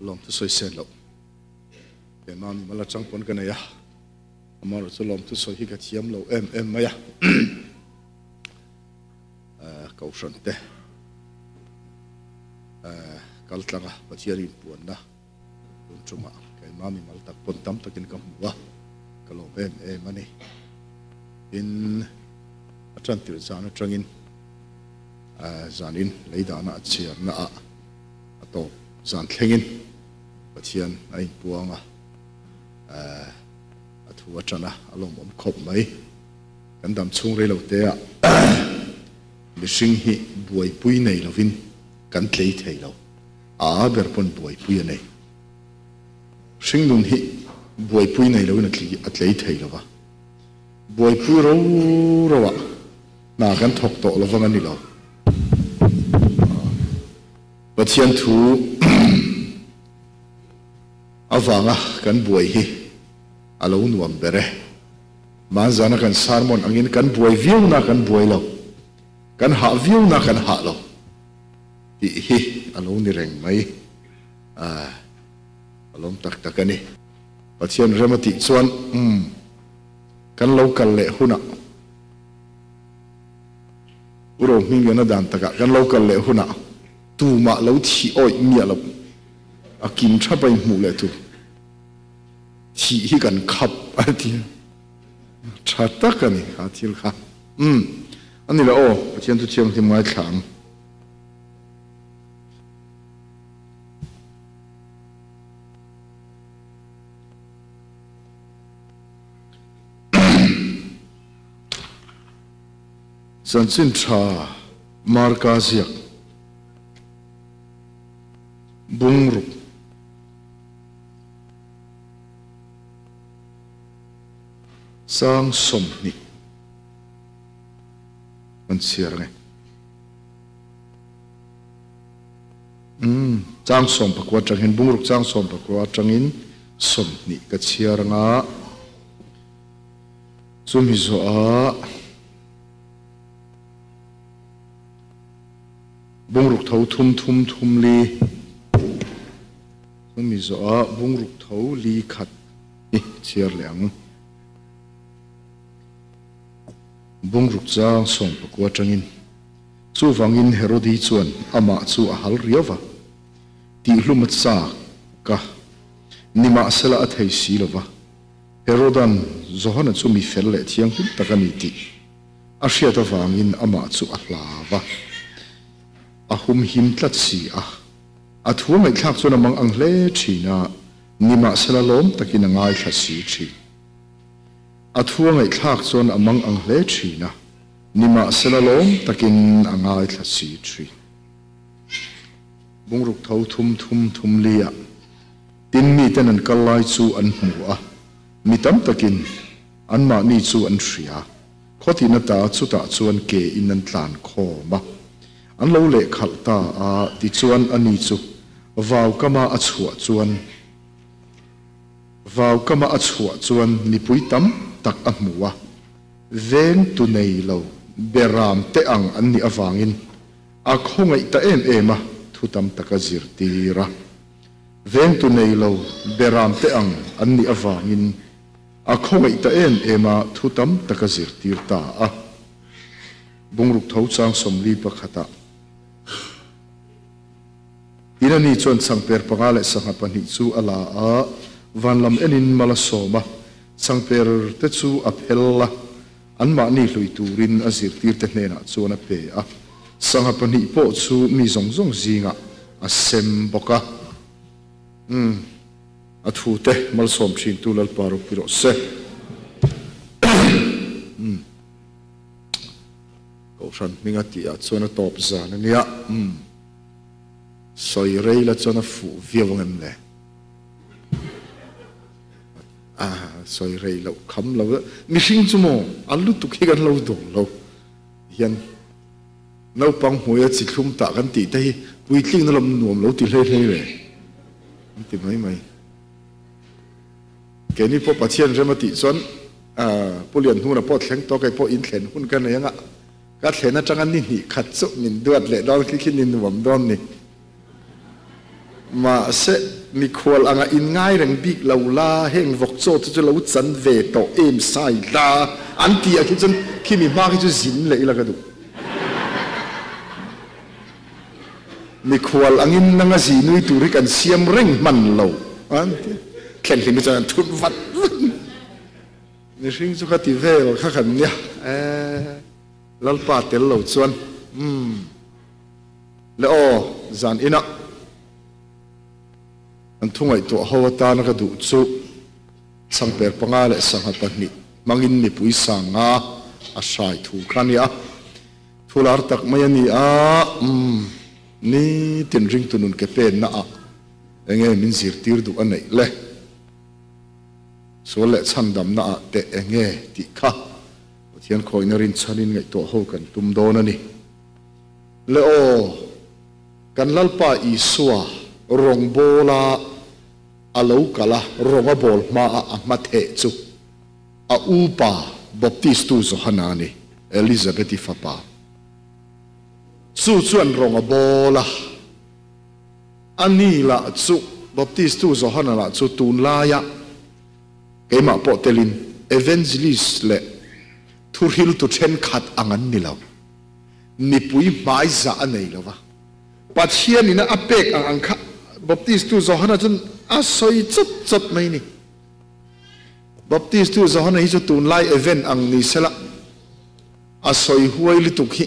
Lawmthu sawi sen loh keimah mimal atang pawn ka nei a, amaherawh chu lawmthu sawi hi ka thiam lo em em mai a. Kohhran te kal tlang a Pathian inpuanna tun tumah keimah mimal tak pawn tam takin ka hmu a, ka lawm em em a ni. Tin, a tantirh zan atangin zanin leidana a chhiarna ah a tawp zan thlengin Pathian a inpuang a, a thu a tan a, a lawmawm khawp mai. Kan dam chhung rei lo te ah mihring hi buaipui nei lovin kan tlei thei lo, a ber pawn buaipui a nei. Hringnun hi buaipui nei lovin a tlei thei lo va, buaipui ro ro ah hna kan thawk tawh lo vang a ni lo. Pathian thu avanga kan buai hi a lo nuam ber e. Hmanzana kan sermon angin kan buai viau na kan buai lo, kan hah viau na kan hah lo tih hi a lo ni reng mai. A lawm tak tak a ni. Pathian rem a tih chuan umm kan lo kal leh hunah U Rohmingliana dan takah kan lo kal leh hunah tumah lo thih awih miah lo a kim thap a inhmuh leh tur. Thih hi kan khap a ti a, tha tak a ni kha thil kha. Umm, a ni lo aw, Pathian chu thianghlim ngaithla ang. Chanchin tha Marka ziak bungruk. Chang 20 kan chhiar ange. Umm, chang 19 atangin, bungruk chang 19 atangin 20 ka chhiar anga, chumi zawhah bungruk tho thum thum thum li. Chumi zawhah bungruk tho li khat hi chhiar leh ang. Bungruk chang 19 atangin, Chuvangin Herodi chuan amah chu a hal riau va, Tihhlum a chak a, nimahsela a thei si lo va. Herodan Johana chu mi fel leh thianghlim tak a ni tih a hriat avangin amah chu a hlau va, a humhim tlat si a. A thu a ngaihthlak chuan a mang ang hle thin a, nimahsela lawm takin a ngaithla si thin. A thu a ngaihthlak chuan a mang ang hle thin a, nimahsela lawm takin a ngaithla si thin. Bungruk tho thum thum thum liah tin miten an kal lai chu an hmu a, mi tam takin anmahni chu an hria. Khawtina ta chutah chuan ke in an tlan khawm a. An lo lehkhalh ta a, tichuan ani chu vau kama a chhuah chuan vau kama a chhuah chuan mipui tam tak a hmu a, veng tu nei lo beram te ang an nih avangin a khawngaih ta em em a, thu tam tak a zirtir a. Veng tu nei lo beram te ang an nih avangin a khawngaih ta em em a, thu tam tak a zirtir ta a. Bungruk tho chang 41 ah tin ani chuan changper panga leh sangha pahnih chu a la a, van lam enin mal a sawm a, changper te chu a phel a, anmahni hlui turin a zirtir te hnenah chuan a pe a, sangha pahnih pawh chu mi zawng zawng zingah a sem bawk a. Umm, a thu te malsawm thintu Lalpa ropui rawh se. Umm. Kohhran hming a tih ah chuan a tawp zan a nia. Umm. Sawi rei la chuan a fuh viau ang em le? A sawi rei loh kham lo. Mihring chu maw a lutuk hi kan lo dawn lo hian naupang hmui a chi thlum tah kan tih te hi puitling na lam nuam lo ti hlei hlei ve an ti mai mai. Keini pawh Pathian rem a tih chuan Pu Lianhnuna pawh thleng tawk kei pawh in thlen hun ka nei anga ka thlen atanga ni hnih khat chu min duat leh dawn khi khi ni nuam dawn ni. Mahse, mikhual anga inngai reng bik lo la, heng vawk chaw te chu lo chan ve tawh em sai la an ti ah khi chuan khimi hma khi chu zin leh ila ka duh. Mikhual angin nanga zi nui tur hi kan siam reng hman lo an ti. Thlen hlim hi chuan an thut vat vat. Mihring chu ka ti vel kha kan nia e, Lalpa tel lo chuan umm. Le aw, zan inah an thu ngaihtuah ho atana ka duh chu changper panga leh sangha pahnih hmangin mipui sanga a hrai thu kha a ni a. Thu lar tak mai a ni a, umm, nitin ringtu nun ke penna ah enge min zirtir duh a neih le? Sual leh chhandamna ah teh enge tih kha Pathian khawihna rinchhanin ngaihtuah ho kan tum dawn a ni. Le aw, kan Lalpa Isua rawngbawla a lo kal a, rawng a bawl hmaa a hma theh chu a upa Baptistu Johana a ni, Elizabeth-i fapa. Chu chuan rawng a bawl a, a ni lah chu Baptistu Johana lah chu tunlaia keimah pawh telin evangelist leh thuhriltu thenkhat ang an ni lo. Mipui hmai zah a nei lo va, Pathian ina a pek ang ang kha Baptistu Johana chuan a sawi chawt chawt mai ni. Baptistu Johana hi chu tunlai event ang ni sela a sawi huai lutuk hi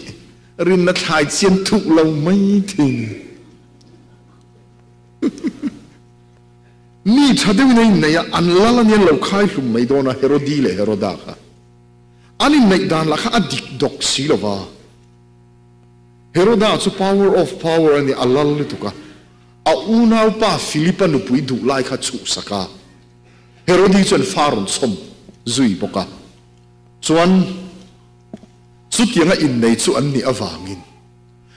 rinna thlai chian thuk lo mai thei ni. Mi tha deuhin a inneih a, an lal ania lo khai hlum mai dawn a Herodi leh Heroda kha. An inneih dan lah kha a dik dawk si lo va. Heroda chu power of power a ni, a lal lutuk a. A unaupa Philipa nupui duh lai kha chhuhsak a. Herodi chuan fa rawn chhawm zui bawk a. Chuan chutianga innei chu an nih avangin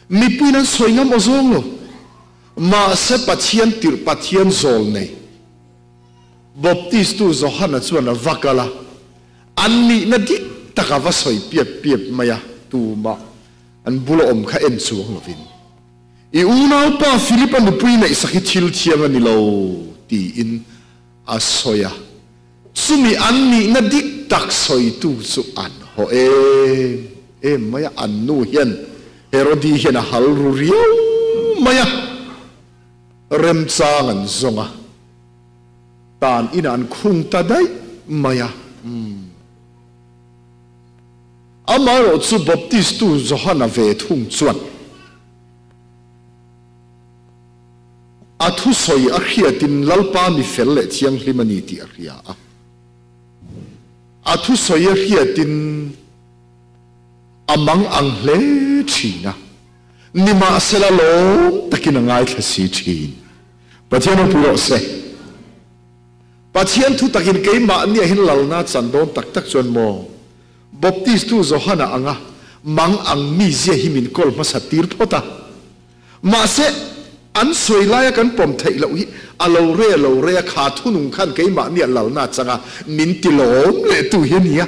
mipuiin an sawi ngam aw zawng lo. Mahse Pathian tirh Pathian zawl nei Baptistu Johana chuan a va kal a. An nihna dik tak a va sawi piap piap mai a, tumah an bula awm kha en chuang lovin, I unaupa Philip-a nupui neihsak hi thil thiang a ni lo, tiin a sawi a. Chumi an nihna dik tak sawitu chu an haw em em mai a, an nu hian Herodi hian a hal ru riau mai a, remchang an zawng a. Tan inah an khung ta daih mai a. Umm. Amaherawh chu Baptistu Johana ve thung chuan a thusawi a hriatin Lalpa mi fel leh thianghlim a ni tih a hria a. A thusawi a hriatin a mang ang hle thin a, nimahsela lawm takin a ngaithla si thin. Pathian ropui rawh se. Pathian thu takin keimahni ah hin lalna chan dawn tak tak chuan maw Baptistu Johana anga mang ang mi zia hi min kawl hmasa tir phawt a. Mahse, an sawi laia kan pawm theih loh hi a lo re a lo re a kha thunung khan keimahni ah lalna changa min ti lawm leh tu hi a nia.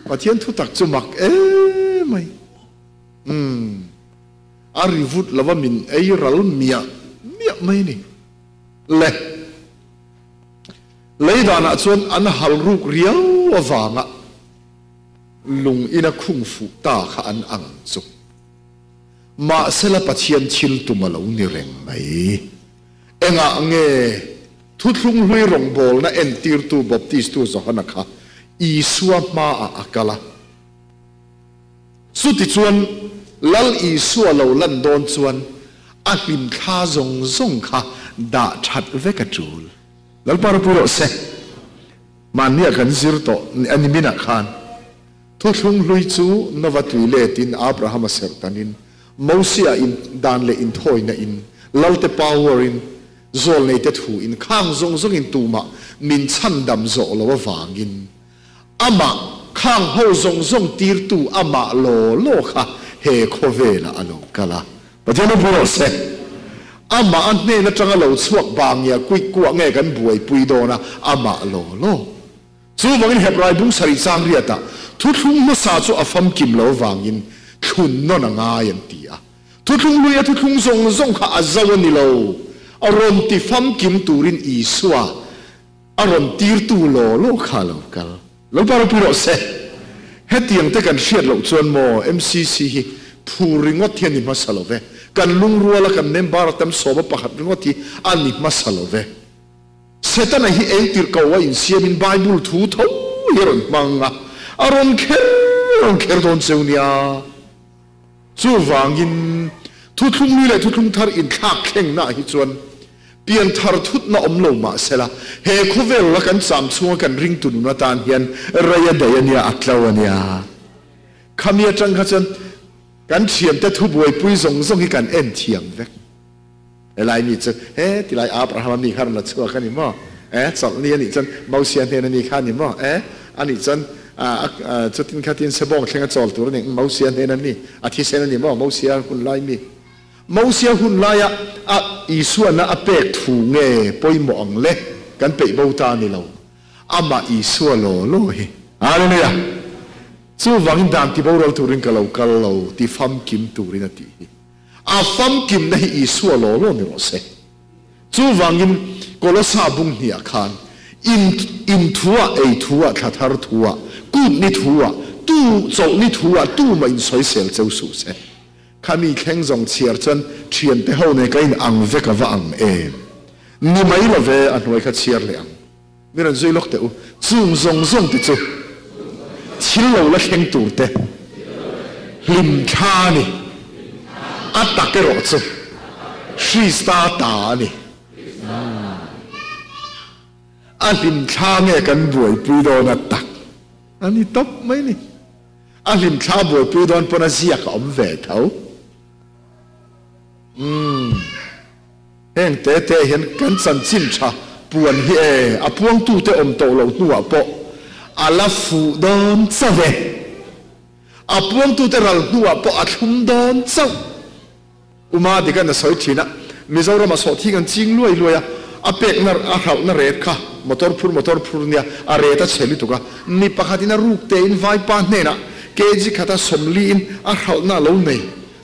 Pathian thu tak chu mak emai. Umm. A ri vut lova min ei ral miah miah mai a ni. Le lei danah chuan an hal ruk riau avanga lung ina khung fuh ta kha an ang chu. Mahsela Pathian thil tum a lo ni reng mai. Engah nge Thuthlung hlui rawngbawlna entirtu Baptistu Johana kha Isua hmaah a kal a? Chutichuan, Lal Isua lo lan dawn chuan a hlimthla zawng zawng kha dah that vek a tul. Lalpa ropui rawh se. Mahnia kan zir tawh a ni minah khan Thuthlung hlui chu Nova tui letin Abrahama serhtanin, Mosia in dan leh inthawina in, Lalte power in, Zawlneite thu in khang zawng zawngin tumah min chhandam zawh lo avangin Amah khang ho zawng zawng tirtu amah law law kha he khawvelah a lo kal a. Pathian ropui rawh se. Amah a hnen atanga lo chhuak bangia kuih kuah nge kan buaipui dawn a, amah law law. Chuvangin Hebrai bung sarih chang riatah thuthlung hmasa chu a famkim lo vangin thlun nawn a ngai an ti a. Thuthlung hlui a thuthlung zawng zawng kha a zo a ni lo. A rawn ti famkim turin Isua a rawn tirtu law law kha lo kal. Lo pa ropui rawh se. Hetiang te kan hriat loh chuan maw MCC hi phur ringawt hi a ni hmasa lo ve. Kan lungruala kan member a tam sawma pakhat ringawt hi a ni hmasa lo ve. Setana hi eng tirh ko a insiamin Bible thu tho hi a rawn hmang a, a rawn kher a rawn kher dawn cheu nia. Chuvangin, thuthlung hlui leh thuthlung thar inthlak thlengnaah hi chuan pian thar thutna awm lo mah sela, he khawvel la kan cham chhunga kan ringtu nun atan hian rei a daih a nia, a tlo a nia. Khami atang kha chuan kan thiante thubuaipui zawng zawng hi kan en thiam vek. Helai mi chu he tilai Abraham a mi kha rawn la chhuak a ni maw? Eh, chawlhni a nih chuan Mosia hnen a mi kha a ni maw? Eh, a nih chuan chutin khatin sebawng thleng a chawl tur a ni, Mosia hnen a mi, a thisen a ni maw? Mosia hun lai mi. Mosia hun laia a Isuana a pek thu nge pawimawh ang le? Kan peih bo ta a ni lo. Amah Isua law law hi. Hallelujah! Chuvangin dan tiboral turin ka lo kal lo, ti famkim turin a tih hi. A famkimna hi Isua law law ni rawh se. Chuvangin Kolosa bung hniah khan in in thuah, ei thuah, thla thar thuah, kut ni thuah, tu chawlh ni thuah tumah in sawisel cheu suh se. Khami thleng zawng chhiar chuan thiante ho nen ka in ang vek a va ang em. Ni mai lo ve, a hnuai kha chhiar leh ang. Mi rawn zui lawk teh u. Chung zawng zawng te chu thil lo la thleng tur te hlim thla a ni. A tak erawh chu Krista ta a ni. A hlim thla nge kan buaipui dawn a tak a ni tawp mai ni. A hlim thla buaipui dawn pawn a ziak a awm ve tho. Umm. Heng te te hian kan chanchin tha puan hi e, a puangtute awm tawh loh hnuah pawh a la fuh dawn chauh e. A puangtute ral hnuah pawh a thlum dawn chauh. Uma dikan a sawi thin a, Mizorama sawhthing an ching luai luai a, a pekna a hralhna ret kha motor phur motor phur nia a ret a chhe lutuk a, mi pakhatin a ruk tein vaipa hnenah kg khata sawmliin a hralhna a lo nei.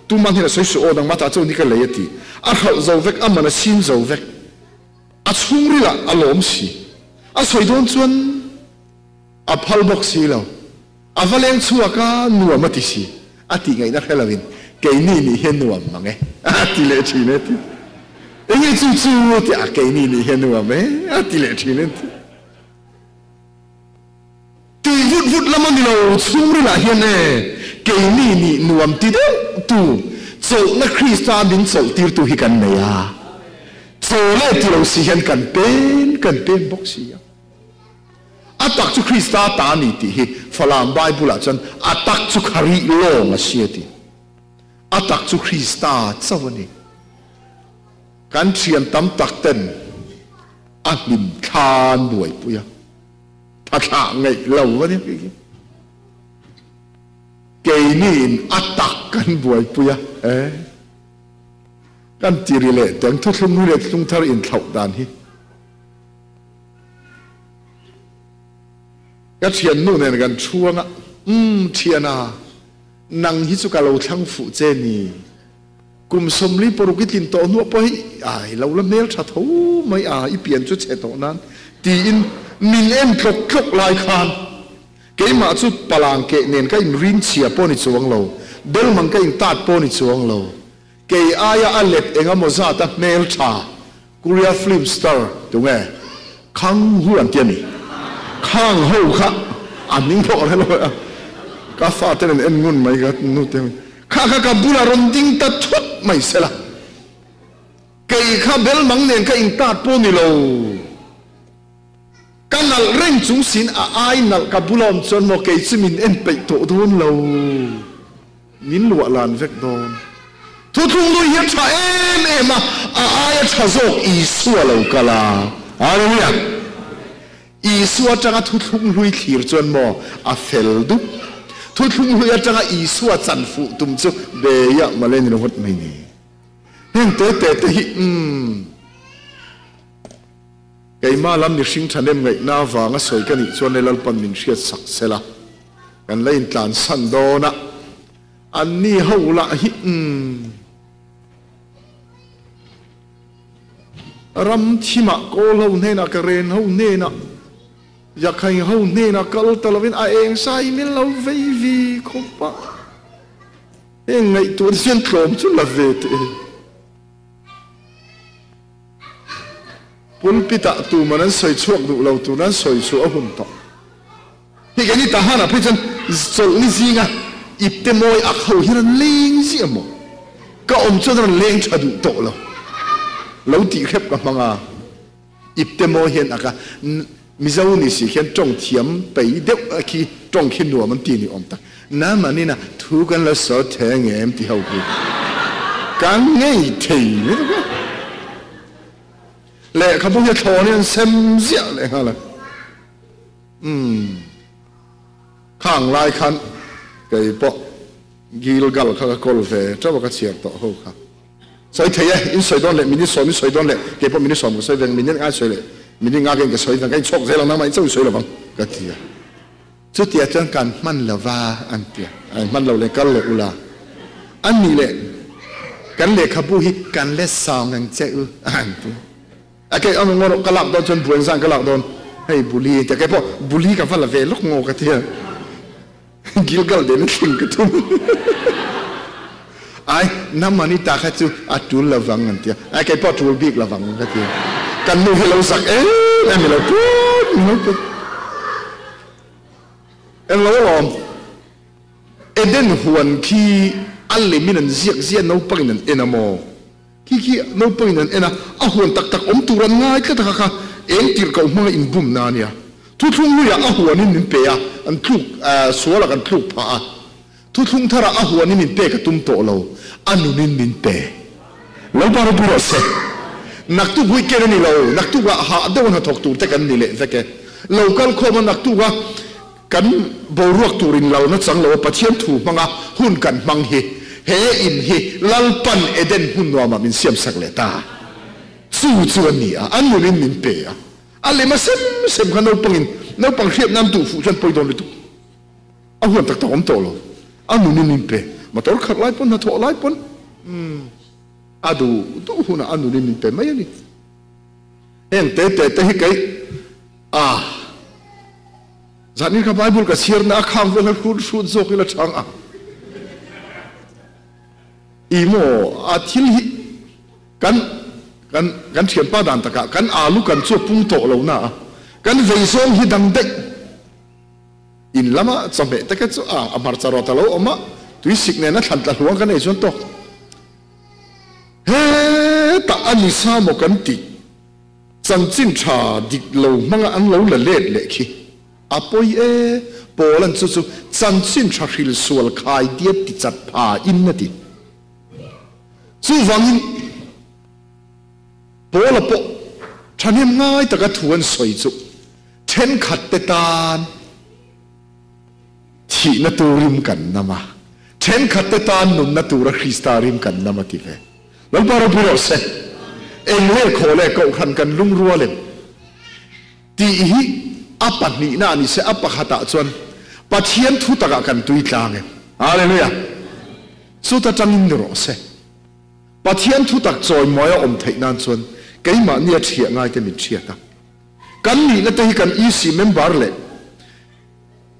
Tuma hnen a sawi suh aw, nangmah ta chu ni ka lei a ti. A hralh zo vek, a man a sin zo vek. A chhungril ah a lawm si. A sawi dawn chuan a phal bawk si lo. A va leng chhuak a, nuam a ti si. A tih ngaihna hre lo in, keini nih hian nuam mang e, a ti leh thin e ti. Enge chu chu ti a, keini nih hian nuam e, a ti leh thin e ti. Tui vut vut lam a ni lo, chhungrilah hian e, keini nih nuam ti deuh tu, chawlhna Krista min chawlh tirtu hi kan nei a, chaw leh ti lo si hian kan pen kan pen bawk si a. A tak chu Krista ta a ni tih hi Falam Bible-ah chuan a tak chu kharih lawng a si a ti. A tak chu Krista chauh a ni. Kan thian tam tak ten a hlim thlan buaipui a. A thlah ngeih lo a ni khi. Keini in a tak kan buaipui a, e. Kan ti ri leh teng thuthlung ri leh thuthlung thar inthlauh dan hi. Ka thiannu nen kan chhuang a, umm thiana, nang hi chu ka lo thlang fuh che ni. Kum 46 i tlin tawh hnuah pawh hi ai lo la hmel tha tho mai a, i pian chu chhe tawh nan tiin min en tlawk tlawk lai khan keimah chu palang keh nen ka inrin chhia pawh ni chuang lo, belmang ka intat pawh ni chuang lo, kei aia a let engemaw zat a hmel tha Korea film star tunge Khang Hu an ti a ni? Khang ho kha a hming pawh ka hre lo a, ka fate nen en ngun mai ka nu te kha kha ka bulah rawn ding ta thut mai sela, kei kha belmang nen ka intat pawh ni lo, ka nalh reng chung siin a ai nalh ka bula awm chuan maw kei chu min en peih tawh dawn lo. Min luah lan vek dawn. Thuthlung lui hi a tha em em a, a aia tha zawk Isua lo kal a. Hallelujah! Isua atanga thuthlung hlui thlir chuan maw a fel dup. Thuthlung hlui atanga Isua chan fuh tum chu beiah mawle ni lo ngawt mai ni. Heng te te te hi umm. Keimah lam mihring thahnem ngaihna avanga sawi ka nih chuan Lalpan min hriat sak sela. Kan la intlansan dawn a, anni ho lah hi umm. Ram thimah kawl ho hnenah ka ren ho hnenah Yakhain ho hnenah kal ta lovin a eng sai min lo vei vi khawp a. Heng ngaihtuah te chuan tlawm chu la ve teh e. Pulpit ah tuman an sawi chhuak duh lo tun an sawi chhuah a hun tawh. Hei kan i tahan ah phei chuan chawlhni zinga ipte mawi ak ho hian an leng ziah maw? Ka awm chuan a rawn leng tha duh tawh lo. Lo tih hrep ka hmang a. Ipte mawi hian ak a, Mizo ni si khian tawng thiam pei deuh a khi tawng khi nuam an ti ni awm tak. Namanin a thu kan lo sawi thei ang em ti ho khi ka ngei thei lutuk a. Lehkhabu hi a thlawn in an sem ziah leh nghal a. Umm. Khang lai khan kei pawh Gilgal kha ka kawl ve teuh a ka chhiar tawh ho kha. Sawi thei e, in sawi dawn leh minute sawm in sawi dawn leh kei pawh minute sawm ka sawi veng, minute ngai sawi leh minute nga ka in ka sawi veng, ka inchhawk zel ang nangmah in chauh in sawi lovang ka ti a. Chutia chuan kan hman lova an ti a, an hman lo leh kal leh ula an nih leh kan lehkhabu hi kan let sang ang che u an ti a, kei ang ngaw rawh ka lak dawn chuan buan zan ka lak dawn hei buli an ti a, kei pawh buli ka va la ve lawk ngaw ka ti a. Gilgal den a thleng ka tum. Ai, namani ta kha chu a tul lovang an tia. Ai, kei pawh a tul bik lovang ka tia. Kan nu hi lo zak em em i lo put i lo put. Englo alawm. Eden huan khi a lem in an ziak ziah naupang in an en a maw? Khi khi naupang in an en a, a huan tak tak awm tur an ngai tlat a kha kha eng tirh koh hmanga inbumna a nia. Thuthlung hluiah a huanin min pe a, an tluk sualah kan tluk phah a. Thuthlung tharah a huanin min pek a tum tawh lo, a nunin min pe. Lo pa ropui rawh se. Naktuk weekend a ni lo, naktukah hah deuh a hnathawk tur te kan ni leh vek e. Lo kal khawm a naktuka kan boruak tur in lalna chang lo a Pathian thu hmanga hun kan hmang hi he in hi Lalpan Eden hmun nuamah min siamsak leh ta. Chu chu a ni a, a nunin min pe a. A lem a sem sem kha naupangin naupang hriat nan duh fuh chuan pawi dawn lutuk. A huan tak tak awm tawh lo. A nunin min pe. Motor khalh lai pawn, hnathawh lai pawn umm a duh duh hunah a nunin min pe mai a ni. Heng te te te hi kei a zanin kha Bible ka chhiar na a khang vel kha hrut hrut zawk ila chang a. I maw a thil hi Kan kan kan thianpa dan takah kan alu kan chu a pung tawh lo na a, kan vei zawng hi dang daih. In lama chawhmeh te kha chu a a hmarcha rawt a lo awm a, tui sik nena thlan tla hluang kan ei chuan tawk. Hetah a ni sa maw kan tih chanchin tha dik lo hmanga an lo la let leh khi a pawi e, Paul-a'n chu chu chanchin tha hril sual khai diat ti chat pha in a ti. Chuvangin, Paula pawh thahnem ngai taka thu an sawi chu thenkhatte tan thihna tur rim kan nam a, thenkhatte tan nunna tura Krista rim kan nam a ti ve. Lalpa ropui rawh se. Eng leh khaw leh kohhran kan lungrual em tih hi a pahnihna a ni se, a pakhatah chuan Pathian thu takah kan tui tlang em? Hallelujah! Chuta tangin ni rawh se. Pathian thutak chawimawi a awm theih nan chuan keimahni a thiah ngaite min thiat a. Kan nihna te hi kan EC member leh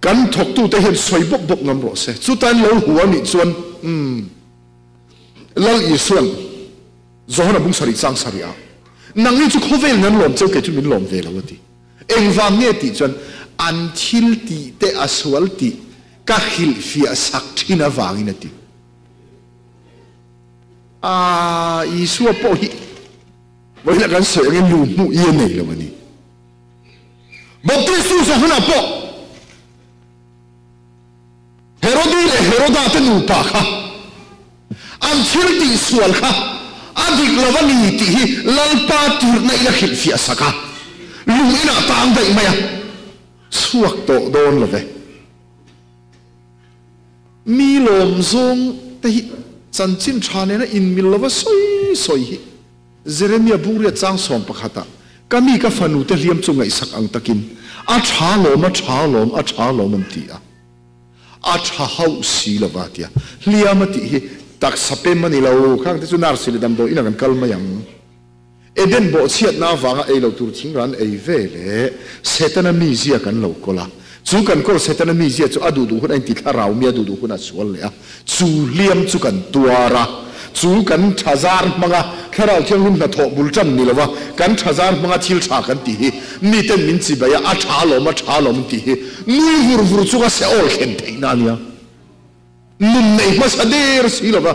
kan thawktute hian sawi bawp bawp ngam rawh se. Chutain lo hu a nih chuan umm Lal Isuan Johana bung sarih chang sarih ah nangni chu khawvel in an lawm cheu kei chu min lawm ve lo a ti. Engvang nge tih chuan an thil tih te a sual tih Ka hrilhfiah sak thin avangin a ti. A, Isua pawh hi vawiin kan sawi angin lu hmuh i a nei lo a ni. Baptistu zawh hunah pawh Herodi leh Heroda te nupa kha an thil tihsual kha a dik lo a ni tih hi Lalpa tirhna in a hrilhfiah sak a, lung inah tang daih mai a. Chhuak tawh dawn lo ve. Mi lawm zawng te hi chanchin tha nena inmil lova sawi sawi hi Jeremia bungriat chang 11 ah ka mi ka fanu te hliam chu ngaihsak ang takin a tha lawm a tha lawm a tha lawm an ti a a tha hauh si lova tia hliam a tih hi taksa pem a ni lo khang te chu nurse leh damdawi inah kan kal mai ang. Eden bawhchhiatna avanga ei lo tur thingran ei ve leh Setana mizia kan lo kawl a. Chu kan kawl Setana mizia chu a duh duh hun a inti thlarau mi a duh duh hun a sual leh a. Chu hliam chu kan tuar a. Chu kan thazar hmanga Thlarau Thianghlim hnathawh bul tan ni lova kan thazar hmanga thil tha kan tih hi miten min chibai a, a tha alawm, a tha alawm an tih hi nui vur vur chunga seawl thlen theihna a nia. Nun nei hmasa der si lova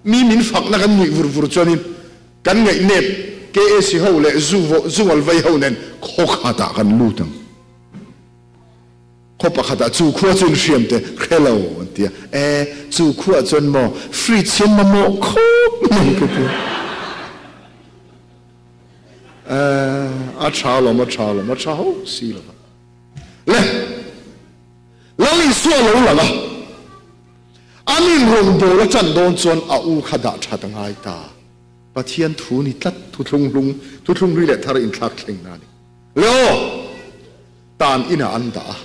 mi min fakna kan nuih vur vur chuanin kan ngaihnep KAC ho leh zu zungal vei ho nen khaw khatah kan lut ang. Khaw pakhatah chu khua chu inhriam te hre lo an ti a, e chu khuaah chuan maw fridge hian mamawh khawp mai ka ti a. E a tha alawm a tha alawm a tha ho si lova. Le! Lal Isua lo lang a, an inrawnbawl a ṭan dawn chuan a u kha dah ṭhat a ngai ta. Pathian thu ni tlat, thuthlung hlung, thuthlung hlui leh thar inthlak thlengna a ni. Le aw! Tan inah an dah a.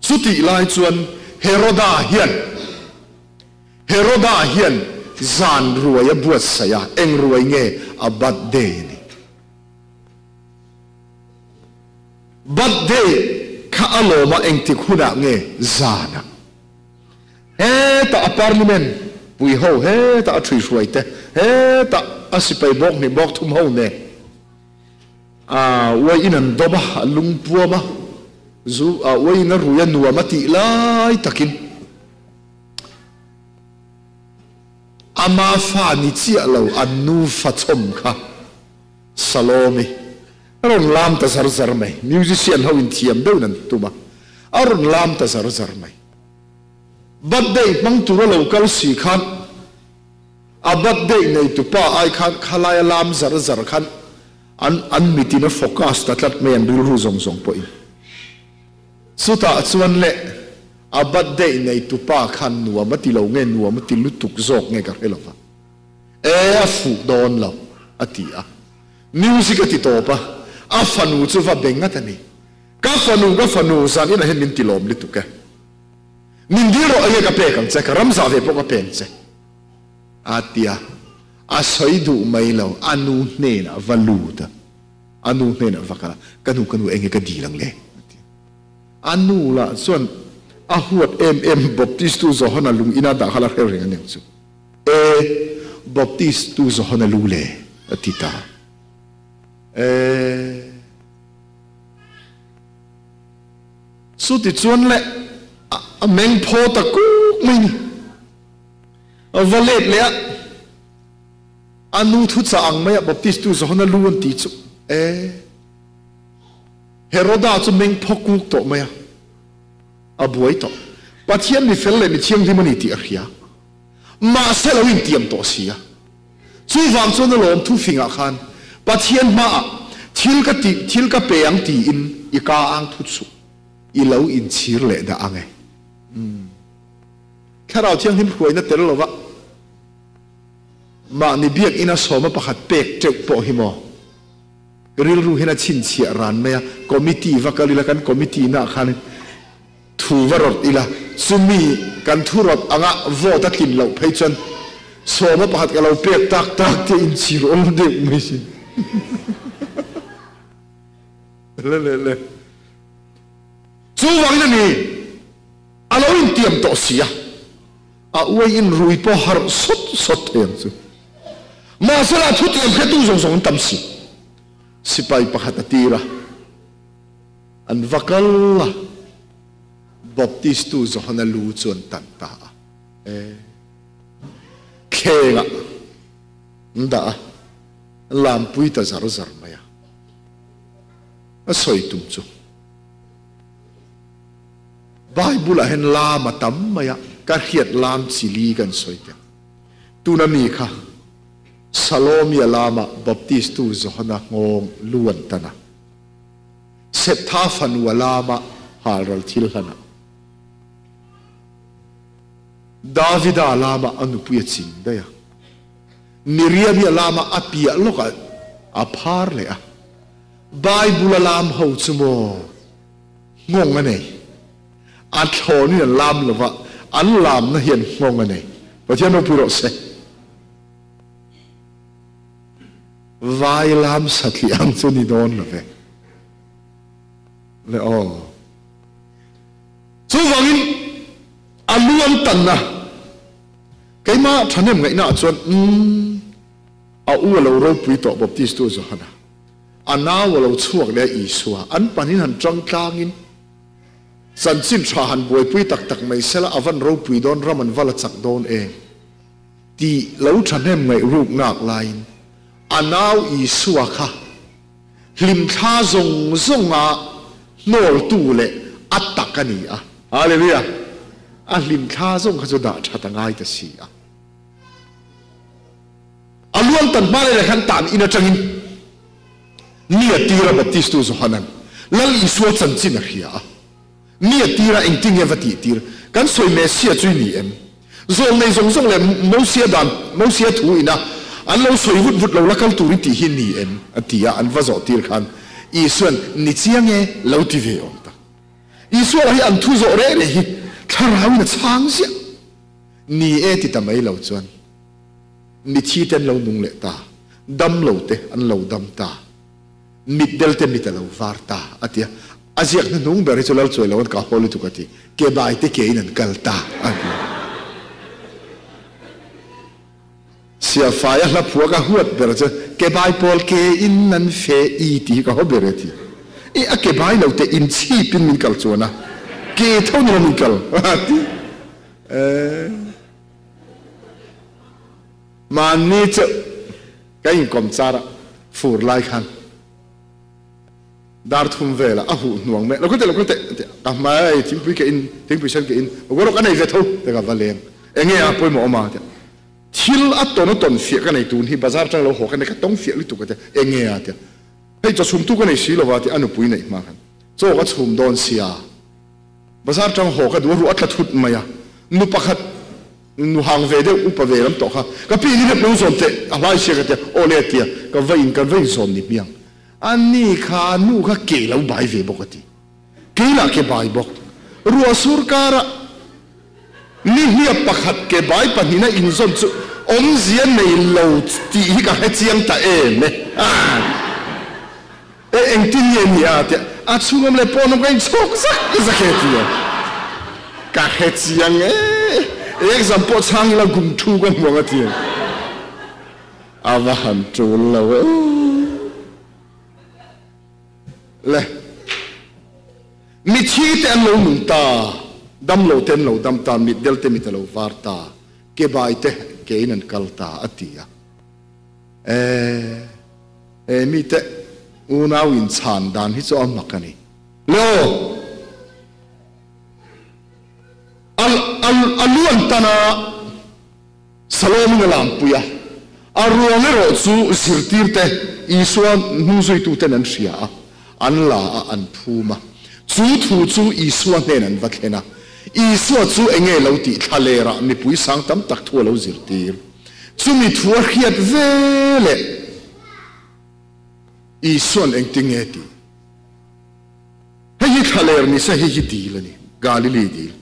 Chutih lai chuan Heroda hian, Heroda hian zan ruai a buatsaih a, eng ruai nge? A birthday a ni. Birthday kha a lawm a engtik hunah nge zanah hetah a parliament pui ho hetah a ṭhuihruai te hetah a sipai bawk hnih bawk thum ho nen a uai in an dawm a a lungpuam a zu a uai in a rui a nuam a tih lai takin ama fa ni chiah lo an nufa chawm kha Salome a rawn lam ta zar zar mai. Musician ho in thiam deuhin an tum a, a rawn lam ta zar zar mai. Birthday hmang tura lo kal si khan a birthday neitu pa ai khan khalai a lam zar zar khan an an mitin a focus ta tlat mai an rilru zawng zawng pawhin. Chutah chuan le a birthday neitu pa khan nuam a ti lo nge nuam a ti lutuk zawk nge ka hre lova. E a fuh dawn lo, a ti a. Music a ti tawp a, a fanu chu va be ngat a ni. Ka fanu, ka fanu, zan inah hian min ti lawm lutuk e. Min dil rawh enge ka pek ang che, ka ram zah ve pawh ka pe ang che, a ti a. A sawi duh mai lo, a nu hnenah va lut a, a nu hnenah va kal a, Ka nu, ka nu, enge ka dil ang le? a ti a. A nu lah chuan a huat em em Baptistu Johana lung ina dah kha la hre reng aniang chu. E Baptist tu Johana lu le a ti ta. E Chuti chuan le a meng phaw ta kuk mai ni. A va let leh a, a nu thu chah ang mai a Baptist tu Johana lu an ti chu. E Heroda chu meng phaw kuk tawh mai a, a buai tawh. Pathian mi fel leh mi thianghlim a ni tih a hria. Mahse lo intiam tawh si a. Chuvang chuan a lawm thufingah khan Pathian hmaah thil ka tih, thil ka pe ang tiin i ka ang thut suh. I lo inchhir leh dah ang e. Umm. Thlarau Thianghlim hruaina tel lova mahni biakina sawma pakhat pek teuh pawh hi maw? Rilru hian a chhinchhiah ran mai a, committee va kal ila kan committee naah khan Thu va rawt ila, chumi kan thu rawt anga vote a tlin loh phei chuan sawma pakhat ka lo pek tak tak te inchhir awm deuh mai sin. Le le le. Chuvangin a ni, a lo intiam tawh si a, a uai in rui pawh harh sawt sawt thei ang chu. Mahsela thutiam hretu zawng zawng an tam si. Sipai pakhat a tir a. An va kal a, Baptistu Johana lu chu an tan ta a, e, thlengah an dah a, an lampui ta zar zar mai a. A sawi tum chu Bible-ah hian lam a tam mai a, ka hriat lam chili kan sawi teh ang. Tuna mi kha Salomia lama Baptistu Johana nghawng lu an tan a. Setha fanu a lam a halral thil hlan a. Davida lam ah a nupui a ching daih a. Miriami a lam ah a piah lawk ah a phar leh a. Bible a lam ho chu maw nghawng a nei. A thlawn in an lam lo va, an lamna hian nghawng a nei. Pathian ropui rawh se. Vai lam satliah ang chu ni dawn lo ve le aw. Chuvangin a lu an tanna keimah thahnem ngaihna ah chuan umm a u a lo ropui tawh Baptistu Johana, a nau a lo chhuak leh a Isua an panin han tang tlangin chanchin tha han buaipui tak tak mai sela a van ropui dawn ram an va la chak dawn em tih lo thahnem ngaih ruk nak laiin a nau Isua kha Hlimthla zawng zawnga hnawltu leh a tak a ni a. Hallelujah! A hlimthla zawng kha chu dah that a ngai ta si a. A luan tan hma leh khan tan in atangin mi a tira Baptistu Johanan Lal Isua chanchin a hria a. Mi a tira engtin nge va tih tir? Kan sawi Messia chu i ni em? Zawlnei zawng zawng leh Mosia dan, Mosia thu ina an lo sawi vut vut lo la kal tur i tih hi ni em? a ti a, an va zawh tir khan Isua'n ni chiang e lo ti ve awm tak. Isua lah hi an thu zawh reh reh hi thlarauin a chhang ziah. Ni e ti ta mai lo chuan mithi te an lo nung leh ta, dam lo te an lo dam ta. Mit del te mit a lo var ta, a ti a. A ziak hnuhnung ber hi chu Lal Chuai lo an kah haw lutuk a ti. Ke bai te ke in an kal ta, a ti. Siafai a hla phua ka huat ber chu ke bai pawl ke in an fe i ti hi ka haw ber e ti. I a ke bai lo te in chhip in min kal chuan a, ke tho ni lo min kal, a ti. Mahni chu ka inkawm char a, fur lai khan dar thum velah a huh hnuang mai a, lo kal teh, lo kal teh a ti a, ka hmai thingpui ka in, thingpui sen ka in, lo rawk a nei ve tho ti ka va leng, eng nge a pawimawh awm a ti a, thil a tawn a tawn fiah ka nei tun hi bazar atang lo haw ka nei ka tawng fiah lutuk a ti a, eng nge a ti a, hei chaw chhum tu ka nei si lo va ti a nupui neih hma khan chaw ka chhum dawn sia, bazar atang haw ka duh a ruah a tla thut mai a, nu pakhat Nu hang ve deuh upa ve lam tawh kha ka pi ni rep lo zawn teh a hlai sia ka tia aw le a tia ka va in kan va in zawn ni hmiang a ni kha nu kha ke lo bai ve bawk a ti kei lah ke bai bawk ruah sur kara ni hliap pakhat ke bai pahnihna in zawn chu awmzia nei lo tih hi ka hre chiang ta em e E engtin nge ni a tia a chhungawm leh pawnawm ka inchhawk zak zak e tia ka hre chiang e exam pawh chhang ila gum thu ka hmu ang a tia a va han tul lo e le mithi te an lo nung ta dam lo te an lo dam ta mit del te mit a lo var ta ke bai te ke in an kal ta a ti a e He mite unau inchhan dan hi chu a mak a ni. Le aw! A, a, a lu an tan a, Salomin a lampui a, a ruang erawh chu zirtirte, Isua hnungzuituten an hria a, an la a, an phum a. Chu thu chu Isua hnen an va thlen a. Isua chu enge lo tih thlalerah mipui sang tam tak thu a lo zirtir. Chumi thu a hriat ve leh Isua'n engtin nge tih? Hei hi thlaler ni se, hei hi dil a ni, Galili dil.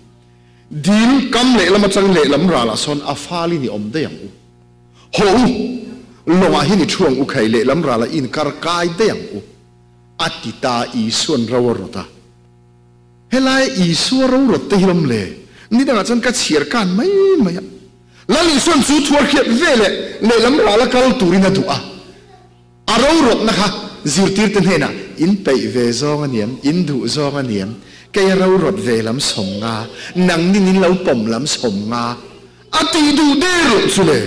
Dil kam lehlam atang lehlam ralah sawn a fal in i awm daih ang u. Haw u, lawngah hian i thu ang u khai, lehlam ralah i inkar kai daih ang u, a ti ta Isua'n ro a rawt a. Helai Isua ro rawt te hi lawm le, ni dangah chuan ka chhiar kan mai mai a. Lal Isua'n chu thuar hriat ve leh lehlam rala kal turin a duh a. A rorawtna kha zirtirte hnenah in peih ve zawng a niam, in duh zawng a niam, kei a rorawt ve lam sawm nga, nangnin in lo pawm lam sawm nga a tih duh der loh chu le.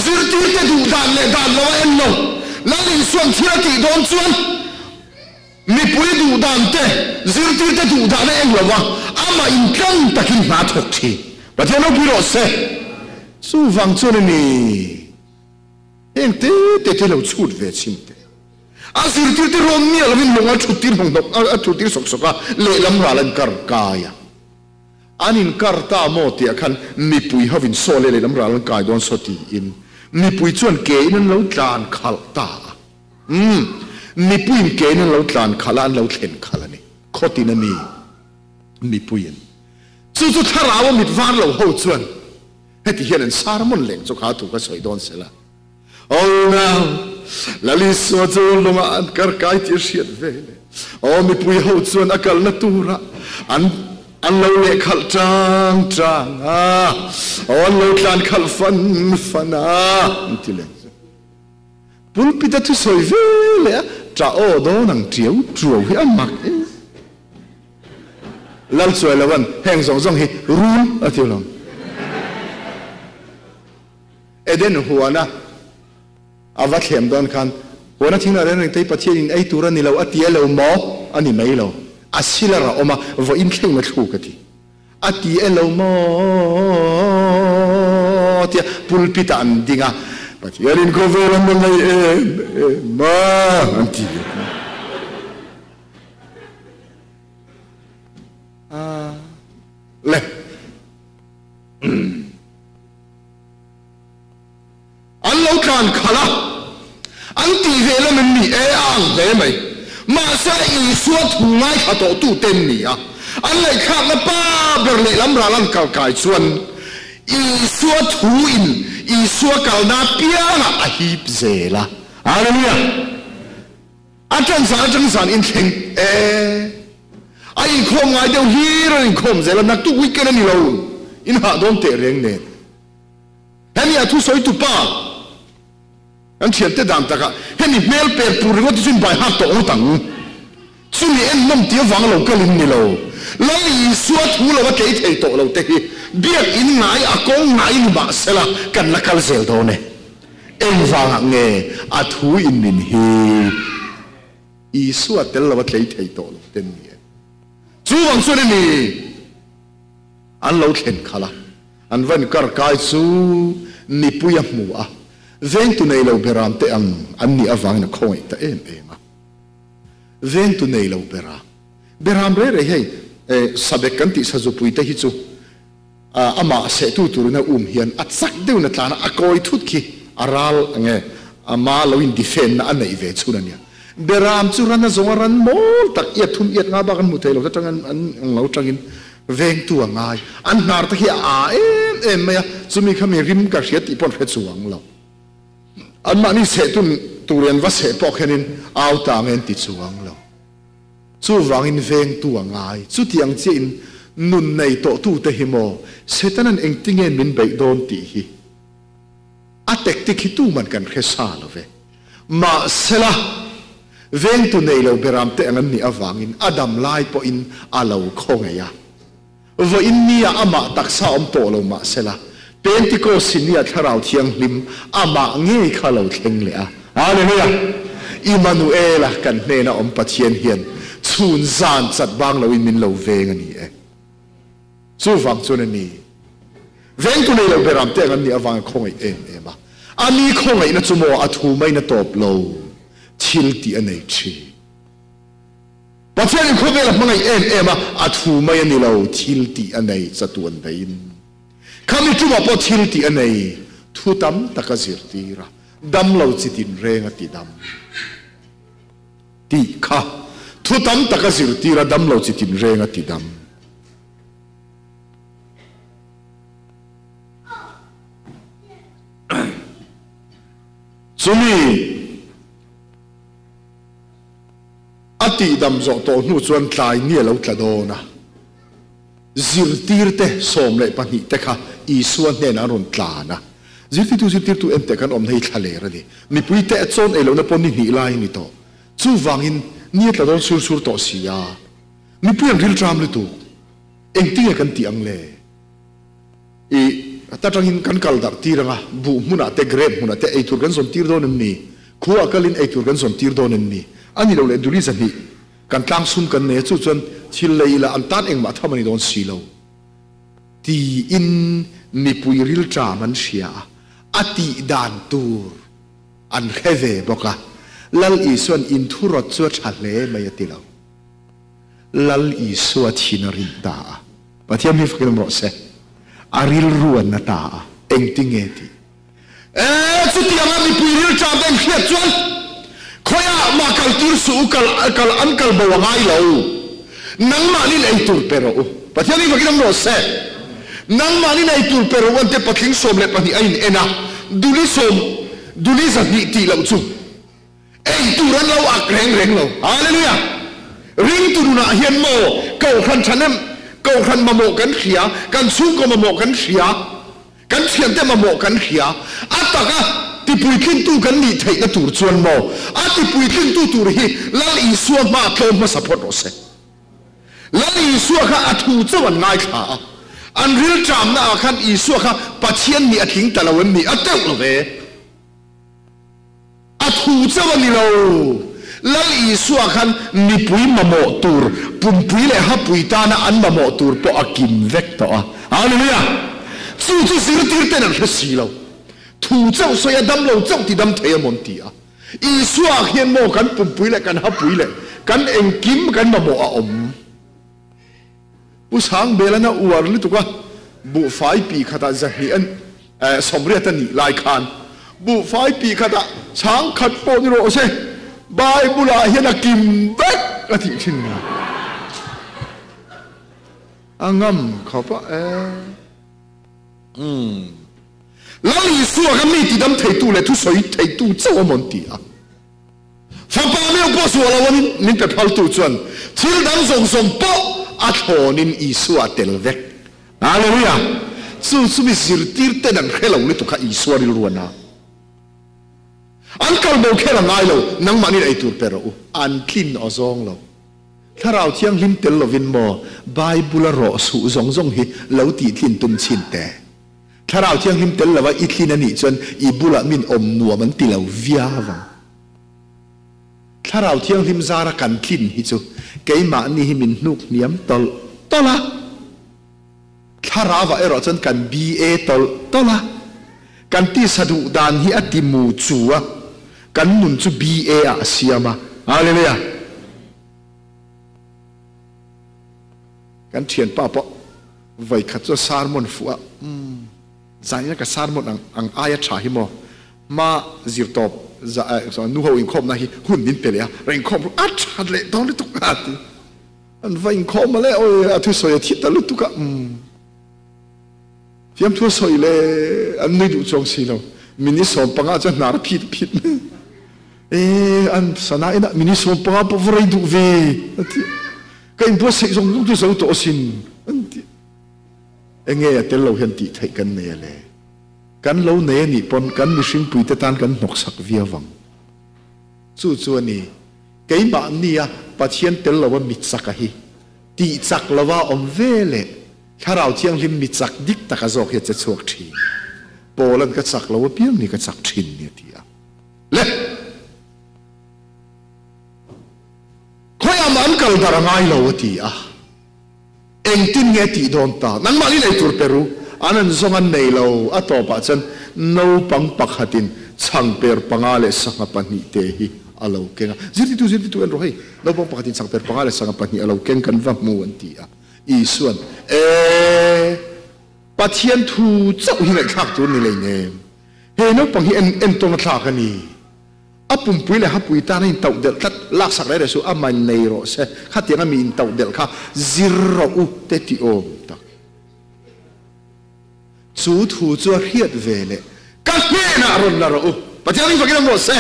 Zirtirte duh dan leh dan lo a en lo. Lal Isua'n thil a tih dawn chuan mipui duh dan te, zirtirte duh dan a eng lo va, amah intlang takin hna thawk thin. Pathian ropui rawh se. Chuvang chuan a ni, heng te te te lo chhut ve chhin teh. A zirtirte rawn miah lovin lung a thut tir hnawk hnawk, a thut tir sawk sawk a, lehlam ral an kar kai a. An inkar ta maw tih ah khan mipui hovin saw leh lehlam ral an kai dawn saw tiin mipui chuan ke in an lo tlan khalh ta a. Umm, mipuiin kein an lo tlan khalh a, an lo thlen khalh a ni. Khawtin a mi, mipuiin. Chu chu thlarau a mit var lo ho chuan heti hian an sermon leng chu kha thu ka sawi dawn sela. Oh no! Lal Isua chu lungah an kar kai tih a hriat ve le. Aw mipui ho chuan a kalna turah an an lo leh khalh tang tang a, aw an lo tlan khalh fan fan a, an ti leh chu. Pulpit a thusawi ve leh a, ṭah aw dawn ang ṭiau ṭuau hi a mak e. Lal chuai lo an heng zawng zawng hi rul a ti lo. Eden huana a va thlem dawn khan huana thing lah reng reng te hi Pathian in ei tur a ni lo a ti a lo maw? A ni mai lo. A silar a awm a, vawiin thleng a thluk a ti. A ti e lo maw tia pulpit ah an ding a, Pathian in khawvel an la ngei em em a an ti a. Le. An lo tlan khalh a, an tih ve lam em ni? E, a ang hle mai. Mahse, Isua thu ngaithla tawhtute an ni a, an ngaihthlakna pa ber lehlam ral an kal kai chuan Isua thuin Isua kalna apiangah a hip zel a. Hallelujah! A ṭan zan aṭang zan inthleng e. A inkhawm ngai deuh hlir an inkhawm zel a, naktuk weekend a ni lo, in hah dawn teh reng nen. Hemi a thusawi tu pa kan thiante dan takah hemi hmel per pur ringawt hi chu in bai hak tawh ngawt ang. Chumi en nawm tih avang lo kal in ni lo. Lal Isua thu lo a tlei thei tawh lo te hi biak in ngai a kawng ngai ni mah sela kan la kal zel dawn e. Engvangah nge a thu in min hi Isua tel lo a tlei thei tawh lo te ni e. Chuvang chuan i ni an lo thlen khalh a. An van kar kai chu mipui a hmu a, vengtu nei lo beram te ang an nih avangin a khawngaih ta em em a. Vengtu nei lo beram. Beram rei rei hei sabek kan tih sazupui te hi chu amah sehtu turin a um hian a chak deuhin a tlan a, a kawi thut khi a ral ang e, ama lo in defend na a neih ve chhun a nia. Beram chu ran a zawng a, ran mawl tak iat thum iat nga bak an hmu thei lo ta tangin an ang lo tangin Vengtu a ngai. An hnar te khi a aa em em mai a, chumi kha mi rim ka hria tih pawh an hre chuang lo. Anmahni seh tun tur in an va seh pawh khianin au ta ang e an ti chuang lo. Chuvangin vengtu a ngai. Chutiang chiah in nun nei tawh tute hi maw Setanan engtinge min beih dawn tih hi a tactic hi tuman kan hre sa lo ve. Mahsela, vengtu nei lo beram te ang an nih avangin a dam lai pawhin a lo khawngaih a. Vawiin nia amah taksa awm tawh lo mahsela, Pentecost nia Thlarau Thianghlim amah ngei kha lo thleng leh a. Hallelujah! Immanuela kan hnena awm Pathian hian chhun zan chat bang loin min lo veng a ni e. Chuvang chuan a ni. Vengtu nei lo beram te ang an nih avangin khawngaih em em a. A mi khawngaihna chu maw a thu maiin a tawp lo thil tih a nei thin. Pathianin khawvel a hmangaih em em a, a thu mai a ni lo thil tih a nei chatuan daihin. Khami tumah pawh thil tih a nei thu tam tak a zirtir a, dam lo chi tinreng a ti dam tih kha thu tam tak a zirtir a, dam lo chi tinreng a ti dam. Chumi a tihdam zawh tawh hnu chuan tlai ni a lo tla dawn a, zirtirte 12 te kha Isua hnenah an rawn tlan a. Zirtirtu zirtirtu en teh kan awmna hi thla ler a ni. Mipui te chawn ei lohna pawh ni hnih lai a ni tawh. Chuvangin ni a tla dawn sur sur tawh si a. Mipui an rilṭam lutuk. Engtinge kan tih ang le? I ta tangin kan kal darh tir ang a, buh hmunah te, grape hmunah te eitur kan zawn tir dawn em ni? Khuaah kalin eitur kan zawn tir dawn em ni? A ni lo leh duli 200 kan tlang sum kan nei a, chu chuan thil lei ila an tan engmah tham a ni dawn si lo tiin mipui rilṭam an hria a, a tih dan tur an hre ve bawk a. Lal Isua'n inthurawt chu a ṭha hle mai a ti lo. Lal Isua thin a rin ta a. Pathian hi fakin awm rawh se. A rilru an na ta a. Engtinge tih? E, chutianga mipui rilṭam te an hriat chuan khawiah mah kal tir suh u, kal, kal, an kal bo a ngai lo. Nangmahnin ei tur pe rawh u. Pathian hi fakin awm rawh se. Nangmahnin ei tur pe rawh u an tia patling 12 a in en a, duli sawm, duli 200 tih loh chu. Ei tur an lo ak reng reng lo. Hallelujah! Ringtu nunah hian maw Kohhran thahnem, Kohhran mamawh kan hria, kan chhungkaw mamawh kan hria, kan thiante mamawh kan hria. A taka tipuitlingtu kan nih theihna tur chuan maw a tipuitlingtu tur hi Lal Isua hmaa tlawm hmasa phawt rawh se. Lal Isua kha a thu chauh an ngaithla a, an rilṭamna ah khan Isua kha Pathian nih a tling ta lo em ni? A teuh lo ve. A thu chauh a ni lo. Lal Isua khan mipui mamawh tur, pumpui leh hapui tana an mamawh tur pawh a kim vek tawh a. Hallelujah! Chu chu zirtir ten an hre si lo. Thu chauh sawi a dam lo chauh ti dam thei a mawn ti a. Isua hian maw kan pumpui leh kan hapui leh kan engkim kan mamawh a awm. Pu Sangbelana uar lutuk a, buhfai pi khatah zahnih a sawmriat a nih lai khan buhfai pi khatah chhang khat pawh ni rawh se, Bible-ah hian a kim vek a tih thin ni. A ngam khawp a e. Umm. Lal Isua kha mi tidam theitu leh thusawi theitu chauh a mawn ti a. Fapa meuh pawh suah lo anin min pe phaltu chuan thil dang zawng zawng pawh a thlawnin Isua a tel vek. Hallelujah! Chu chu mi zirtir ten an hre lo lutuk kha Isua rilru a na. An kal bo kher a ngai lo, nangmahnin ei tur pe rawh u. An tlin aw zawng lo. Thlarau Thianghlim tel lovin maw Bible a rawh suh zawng zawng hi lo tih tlin tum chhin teh. Thlarau Thianghlim tel lova i tlin a nih chuan i bulah min awm nuam an ti lo viau ang. Thlarau Thianghlim zara kan tlin hi chu keimahni hi min hnuk hniam tawlh tawlh a. Thlarauah erawh chuan kan BA tawlh tawlh a. Kan tisa duh dan hi a ti mu chu a, kan nun chu BA ah a siam a. Hallelujah! Kan thianpa pawh Vaikhat chu a sermon fuh a, umm, zaina ka sermon ang ang aia tha hi maw, hma zir tawp za eh nu ho inkhawmna hi hun min pe leh a, rawn inkhawm ru a tha leh dawn lutuk a ti. An va inkhawm a le, awi a thusawi a thi ta lutuk a, umm, fiamthu a sawi le an nui duh chuang si lo, mini 15 chu a hnar phit phit mai. E an sana inah mini 15 pawh va rei duh ve a ti. Ka inbuatsaih zawng zawng chu zo tawh asin an ti. Enge a tel lo hian tih theih kan nei a le? Kan lo nei a nih pawn kan mihringpuite tan kan hnawksak viau vang. Chu chu a ni, keimahnia Pathian tel lova mi chaka hi tih chak lova awm ve leh Thlarau Thianghlim mi chak dik taka zawk hi a che chhuak thin. Paula'n ka chak lo apiang ni ka chak thin ni a ti a. Le! Khawiah mah an kal dar a ngai lo a ti a, engtin nge tih dawn ta? Nangmah ni nei tur pe ru, an an zawng an nei lo. A tawpah chuan naupang pakhatin chhangper panga leh sangha pahnih te hi a lo keng a. Zirtitu, zirtitu en rawh hei, naupang pakhatin chhangper panga leh sangha pahnih a lo keng kan va hmu an ti a. Isua'n, E, Pathian thu chauh hi ngaihthlak tur ni leinem, he naupang hi en entawn a thlak a ni. A pumpui leh hapui tan a intauh delh tlat, laksak reh reh suh, a man nei rawh se, khatiang a mi intauh delh kha zir rawh u te ti awm tak. Chu thu chu a hriat ve leh ka hnenah rawn la rawh u, Pathian ring fakin awm rawh se.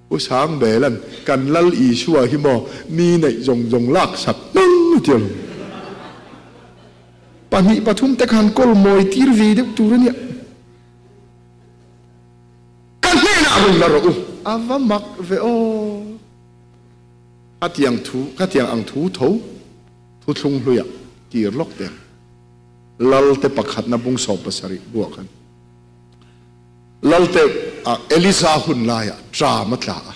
Pu Sangbelan kan Lal Isua hi maw mi neih zawng zawng laksak hmang a ti alawm. Pahnih pathum te khan kawl mawi tir ve deuh tur a nia. Ka hnenah rawn la rawh u. A va mak ve aw. Khatiang thu, khatiang ang thu tho thuthlung hluiah tir lawk teh ang. Lalte pakhatna bung 17 buah khan Lalte ah Eliza hun laiah ṭam a tla a.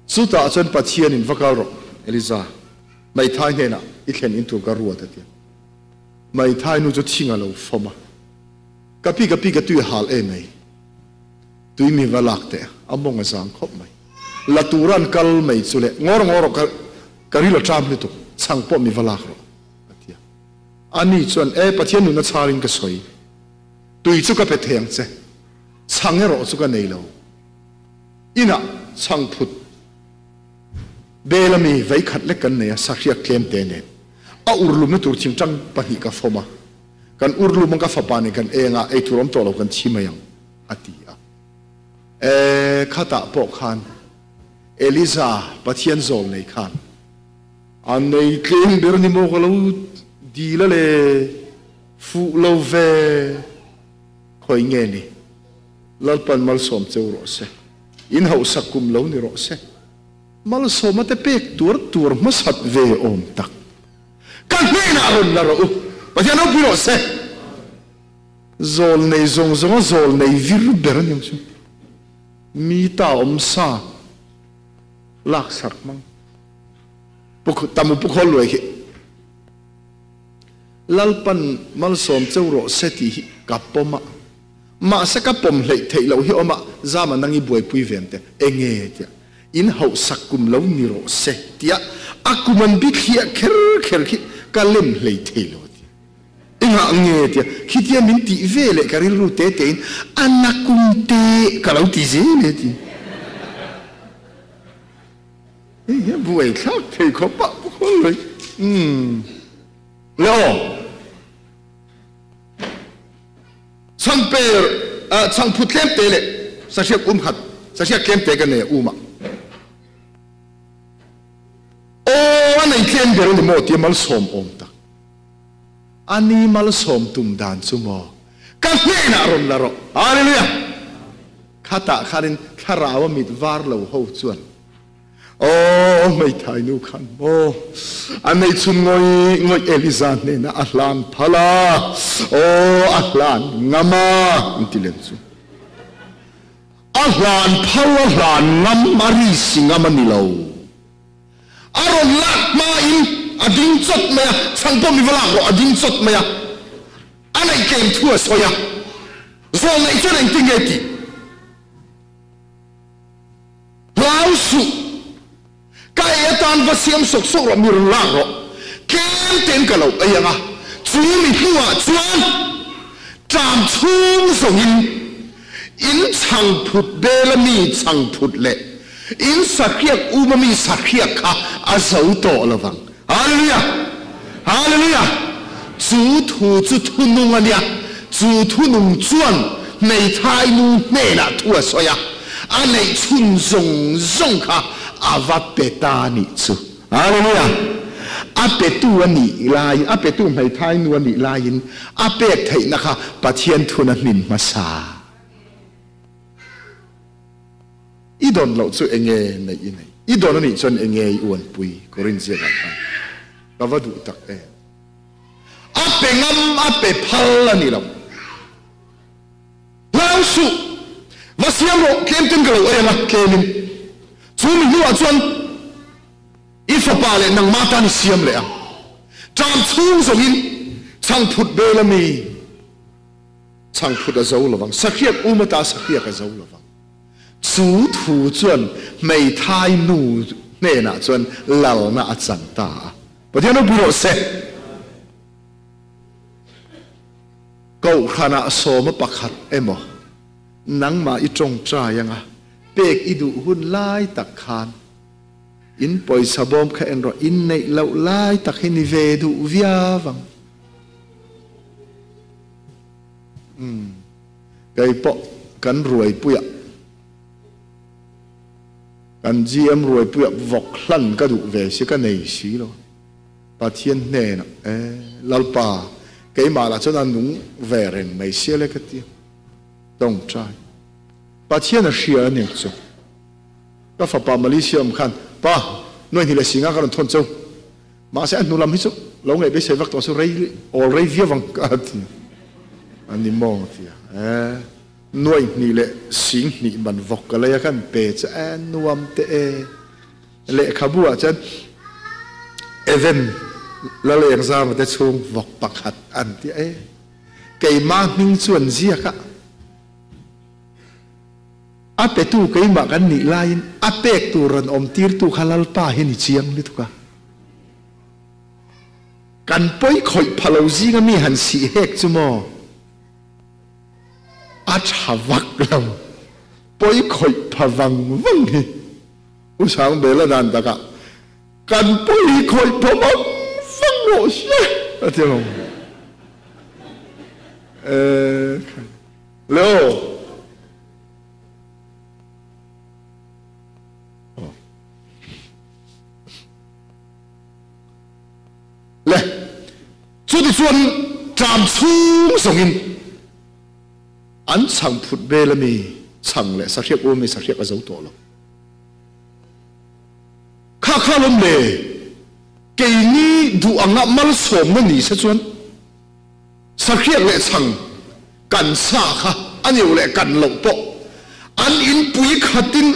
Chutah chuan Pathianin va kal rawh Eliza, Maithai hnenah i thlen in tur ka ruat a ti a. Maithai nu chu thing a lo fawm a. Ka pi ka pi ka tui a hal em mai. Tui mi va lak teh a mawng a zang khawp mai. La tura an kal mai chu le ngawr ngawr rawh ka ka ril a ṭam lutuk chhang pawh mi va lak rawh a ti a. Ani chuan e Pathian nunna chharin ka sawi. Tui chu ka pe thei ang che. Chhang erawh chu ka nei lo. Inah chhang phut bel ami vei khat lek kan nei a sahriak tlem te nen. A urlumna tur thingṭang pahnih ka fawm a. Kan urlum ang ka fapa nen kan eng a, ei tur awm tawh lo kan thi mai ang, a ti a. E, khatah pawh khan Eliza Pathian zawl nei khan an nei tlem ber ni maw ka lo dil a le, fuh lo ve. Khawi nge ni? Lalpan malsawm cheu rawh se. In hauhsak kum lo ni rawh se. Malsawma te pek tuar tuar hmasat ve awm tak. Ka hnenah rawn la rawh u. Pathian ropui rawh se. Zawl nei zawng zawnga zawl nei vir ber a ni ang chu. Mi ta awm sa laksak hmang. Pu Tamu Pu Khawl Luai hi Lalpan malsawm cheu rawh se tih hi ka pawm a. Mahse ka pawm hleih theih loh hi awm a, Zama nang i buaipui ve ang te, enge tia in hauhsak kum lo ni rawh se tia a kum an bithliah kher kher khi ka lem hlei thei lo a ti. Engah nge tia khitia min tih ve leh ka rilru te tein a na kum te ka lo ti zel e ti. Hei hi a buai thlak thei khawp a pu khawl mai. Umm. Le aw. Changper changphut tlem te leh sahriak um khat sahriak tlem te ka nei a um ah. Aw a nei tlem ber a ni maw tia malsawm awm tak. A ni malsawm tum dan chu maw? Ka hnenah rawn la rawh. Hallelujah! Khatah khanin thlarau a mit var lo ho chuan, Aw, hmeithai nu khan maw a neichhun ngawih ngawih Eliza hnenah a hlan phal a, aw, a hlan ngam a, an ti lem chu. A hlan phal, a hlan ngam, a ri si ngam a ni lo. A rawn lak hmain a ding chawt mai a, chhang pawh mi va lak rawh, a ding chawt mai a, a neih tlem thu a sawi a, zawl neih chuan engtin nge tih? Hlau suh, ka ei atan va siam sawk sawk rawh, mi rawn lak rawh, tlem tein ka lo ei ang a, chu mi hnuah chuan tlam chhung zawngin in chhang phut bela mi chhang phut leh In sahriak um a mi sahriak kha a zo tawh lo vang. Hallelujah! Hallelujah! Chu thu chu thunung a nia. Chu thunung chuan hmeithai nu hnenah thu a sawi a, a neih chhun zawng zawng kha a va pe ta a nih chu. Hallelujah! A petu a nih lai, a petu hmeithai nu a nih laiin a pek theihna kha Pathian thun a hmin hmasa. I dawn loh chu enge neih i neih? I dawn anih chuan enge i uanpui? Korin ziakah khan ka va duh tak em? A pe ngam, a pe phal a ni lo. Hlau suh, va siam rawh, tlem ten ka lo ei ang a, tlemin. Chu mi hnuah chuan i fapa leh nangmah tan i siam leh ang. Ṭam chhung zawngin chhangphut bel a mi chhangphut a zo lovang, sahriak um ata sahriak a zo lovang. Chu thu chuan hmeithai nu hnenah chuan lalna a chan ta a. Pathian ropui rawh se. Kohhranah sawma pakhat emaw nangmah i tawngtai anga pek i duh hun lai tak khan in pawisa bawm kha en rawh, in neih loh lai tak hi ni ve duh viau ang. Umm. Kei pawh kan ruaipuiah, kan GM ruaipuiah vawk hlan ka duh ve si, ka nei si lo. Pathian hnenah, E Lalpa, keimah lah chuan a nung ve reng mai sia le ka ti a. Tawngtai. Pathian a hria a nih chu. Ka fapa Malaysia awm khan, Pa, nuai hnih leh singa ka rawn thawn cheu. Mahse a hnu lam hi chu lo ngaih beisei vak tawh chu rei awl rei viau ang ka ti a ni maw ti a e nuaih hnih leh sing hnih man vawk ka lei a kan pe che e nuam te e lehkhabu ah chuan Even Laleng Zama te chhung vawk pakhat an ti a e keimah hming chu an ziak a. A petu keimah kan nih laiin a pek tur rawn awm tirtu kha Lalpa hi ni chiang lutuk a. Kan pawi khawih pha lo zinga mi han sih hek chu maw? A tha vak lo. Pawi khawih pha vang vang hi U Sangbela dan takah kan pawi khawih pha vang vang rawh se a ti lo. E khai. Leo. Chutichuan ṭam chhung zawngin an chhang phut vel ami chhang leh sahriak um ami sahriak a zo tawh lo. Kha kha lawm le, keini duh anga malsawmna ni se chuan sahriak leh chhang kan sa kha a neu leh kan loh pawh an inpui khatin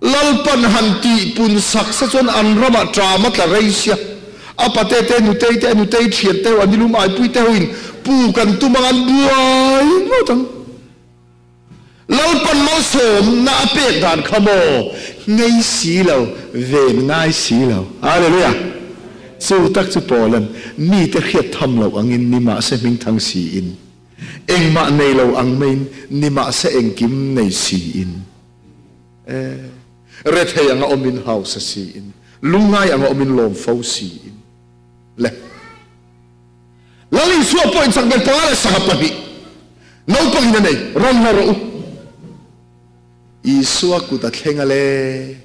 Lalpan han tihpun sak se chuan an ramah ṭam a tla rei sia. A pate te, nutei te, a nutei ṭhian te ho, a nilum aipui te hoin pu kan tum ang an buai ngawt ang. Lalpan malsawmna a pek dan kha maw ngei si lo, ven ngai si lo. Hallelujah! Chu tak chu Paulan mite hriat tham loh angin nimahse hmingthang siin, engmah nei lo ang maiin nimahse engkim nei siin. E, rethei anga awmin hausa siin, lungngai anga awmin lawm fo siin. Le. Lal Isua pawhin chakber panga leh sangha pahnih naupangin a nei, rawn haw rawh u. Isua kut a thleng a le,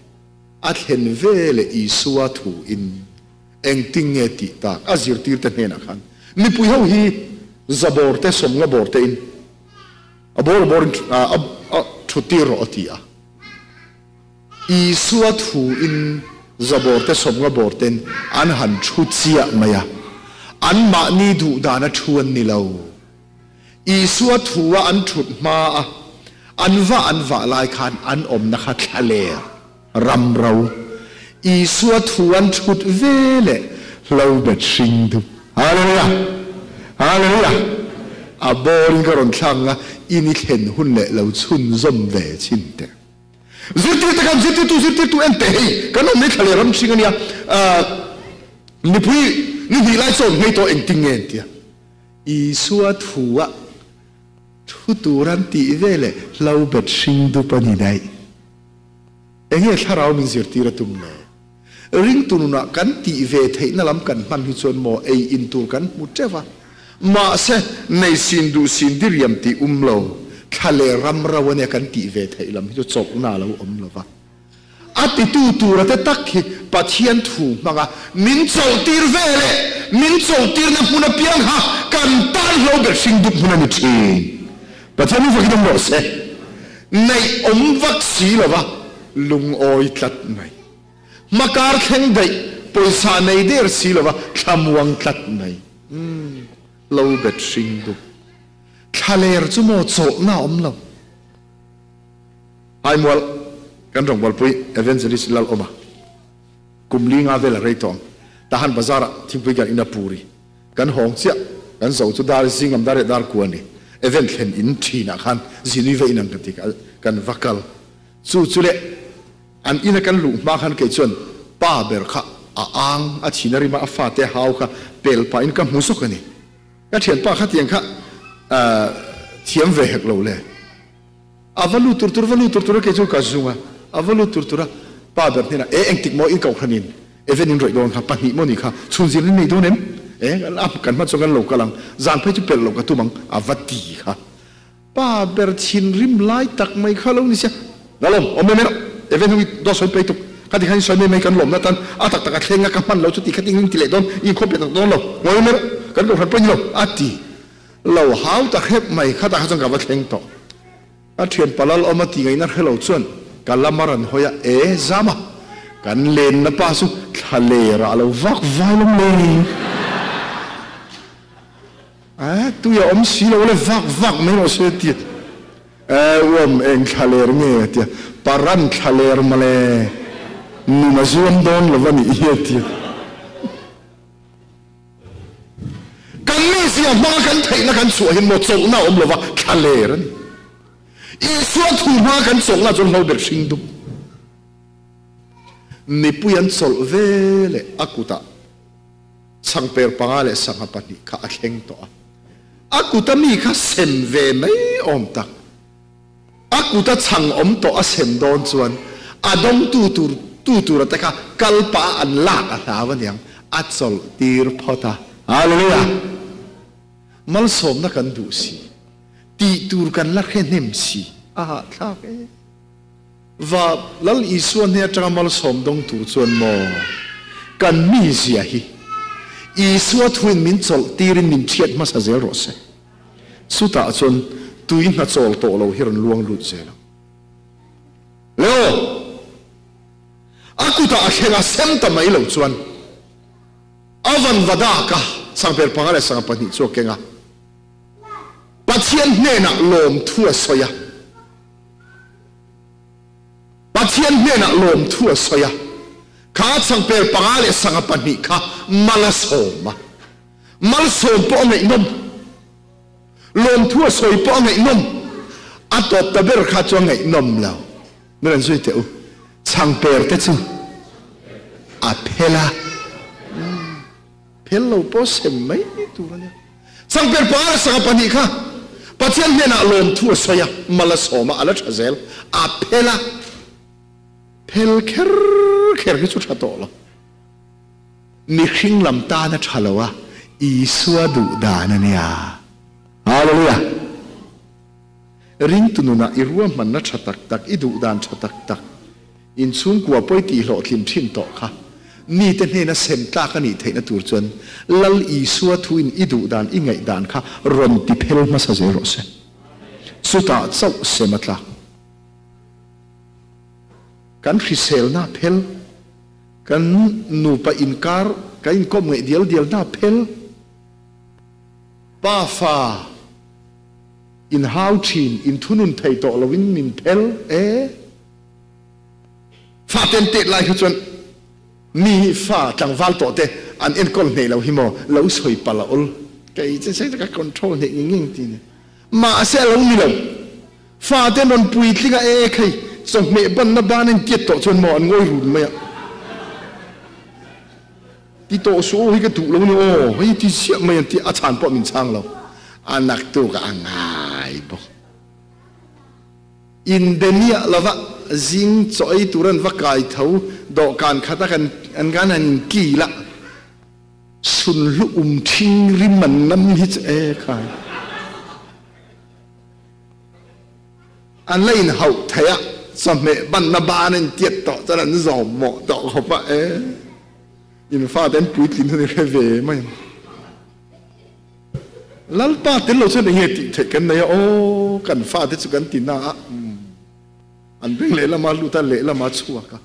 a thlen ve leh Isua thu in engtin nge tih tak a zirtirte hnenah khan mipui ho hi zabawr te sawmnga bawr te in A bawr bawr in a thut tir rawh a ti a. Isua thu in zabawr te sawmnga bawr ten an han thu chiah mai a. An mahni duh dan a thu an ni lo. Isua thu a an thut hma a an vah an vah lai khan an awmna kha thlaler ram ro. Isua thu an thut ve leh hlo bet hring dup. Hallelujah! Hallelujah! A bawrin ka rawn thlak nga, in i thlen hun leh lo chhunzawm ve chhin teh. Zirtirte khan zirtirtu zirtirtu en teh hei, kan awm hi thla leh ram hring a nia, mipui ni hnih lai chawn nghei tawh engtin nge an tia. Isua thu a thu tur an tih ve leh hlo bet hring dup a ni daih. Enge thlarau min zirtir a tum le? Ringtu nunah kan tih ve theihna lam kan hman hi chuan maw ei in tur kan hmu teuh a, mahse nei sin duh sin diriam tih um lo, thla leh ram ro ania kan tih ve theih lam hi chu chawlhna a lo awm lo va. A titu tura te tak hi Pathian thu hmanga min chawlhtir ve leh min chawlhtirna hmun apiang kha kan tan hlo ber hring dup hmun a ni thin. Pathian hi vakin awm rawh se. Neih awm vak si lova lungawi tlat mai. Hmakar thleng daih pawisa nei der si lova thlamuang tlat mai. Umm, lo bet hring dup. Thlaler chu maw chawlhna a awm lo. Haimual kan rawngbawlpui Evangelist Lalawma kum li nga vel a rei tawh ang. Tahan bazar ah thingpui kan in a puri. Kan hawng chiah, kan zo chu dar zingam dar leh dar kua a ni. Event thlen in thinah khan zinui va in ang kan ti kha kan va kal. Chu chu leh an ina kan luh hma khan kei chuan pa ber kha a ang a thin a rima a fate hau kha pel pahin ka hmu zawk a ni. Ka thianpa kha tiang kha thiam ve hek lo le. A va lut tur tur va lut tur tur a kei chu ka zung a, a va lut tur tur a pa ber hnenah e engtik maw in kohhran in event in rawih dawn kha pahnih maw ni kha chhun zir in nei dawn em? E a kan hma chuan kan lo kal ang zan phei chu pelh loh ka tum ang a va ti kha pa ber thinrim lai tak mai kha lo ni sia la lawm awm em em event ho hi dawt sawi pei tuk kha ti khan in sawi mai mai kan lawmna tan a tak tak a thleng a ka hman lo chu ti kha ting in ti leh dawn i inkhawm pe tak dawn lo ngawi em em kan kohhran pawh ni lo a ti Lo hau ta hrep mai kha tah kha chuan ka va thleng tawh. Ka thian palal awm a tih ngaihna hre lo chuan ka lam a rawn hawi a, E Zama, kan lenna pa chu thla ler ah a lo vak vai lawm le. E, tui a awm si lo le, vak vak mai rawh se a ti a. E, uam eng thla ler nge a ti a, Paran thla ler mawle, nun a zuam dawn lo va nih hi a ti a. Kan mizia hmanga kan theihna kan chhuah hi maw chawlhna a awm lova thla ler a ni. Isua thu hmanga kan chawlhna chuan hlo ber hring dup. Mipui an chawlh ve leh a kutah changper panga leh sangha pahnih kha a thleng tawh a. A kuta mi kha sem ve mai awm tak. A kuta chhang awm tawh a sem dawn chuan a dawngtu tur tu tura te kha kal pah a an lak a hlau aniang, a chawlh tir phawt a. Hallelujah! Malsawmna kan duh si, tih tur kan la hre hnem si, a hahthlak e. Va Lal Isua hne atanga malsawm dawng tur chuan maw kan mizia hi. Isua thuin min chawlh tirin min thiat hmasa zel rawh se. Chutah chuan tui hna chawl tawh lo hi rawn luang lut zel ang. Leo! A kutah a thleng a sem ta mai lo chuan a van va dak a, sangper panga leh sanga pahnih chu a keng a. Pathian hnenah lawmthu a sawi a. Pathian hnenah lawmthu a sawi a. Kha changper panga leh sanga pahnih kha mal a sawm a. Malsawm pawh a ngaihnawm. Lawmthu a sawi pawh a ngaihnawm. A tawp ta ber kha chu a ngaihnawm lo. Min rawn zui teh u. Changper te chu a phel a. Phel lo pawh sem mai tur a nia. Changper panga leh sangha pahnih kha Pathian hnenah lawmthu a sawi a, mal a sawm a, a la tha zel. A phel a. Phel kher kher hi chu tha tawh lo. Mihring lam tan a tha lo a, Isua duh dan a nia. Hallelujah! Ringtu nunah i ruahmanna tha tak tak, i duh dan tha tak tak, inchhungkua pawi tih hlawhtlin thin tawh kha mite hnena sem tlak a nih theihna tur chuan Lal Isua thuin i duh dan, i ngaih dan kha rawn ti phel hmasa zel rawh se. Chutah chauh sem a tlak. Kan hriselna phel. Kan nupa inkar kan inkawp ngaih dial dial hna phel. Pa fa inhau thin, inthunun thei tawh loin min phel e. Fa ten tet lai kha chuan mi hi fa tlangval tawh te an enkawl hneh lo hi maw lo sawi palh a awl. Kei chu sei taka control hneh ngei ngei ti ni. Mahse a lo ni lo. Fa te an rawn puitling a, e khei, chawhmeh banna ban a intiat tawh chuan maw an ngawi run mai a. Ti tawh suh aw hi ka duh lo ni aw, hei ti ziah mai an ti, a chhan pawh min chhang lo. A naktuk a ngai bawk. Inbe miah lova zing chaw ei tur an va kai tho, dawhkan khat a kan an kan han inkil a. Sunhlu um ṭhing rim an nam hi chu e khai. An la inhauh thei a, chawhmeh banna ban a intiat tawh chuan an zawm mawh tawh khawp a, e in fate an puitlin hun i hre ve mai ang. Lalpa tel lo chuan enge tih theih kan nei a, aw kan fate chu kan ti na a, an beng lehlam a lut a, lehlam a chhuak a.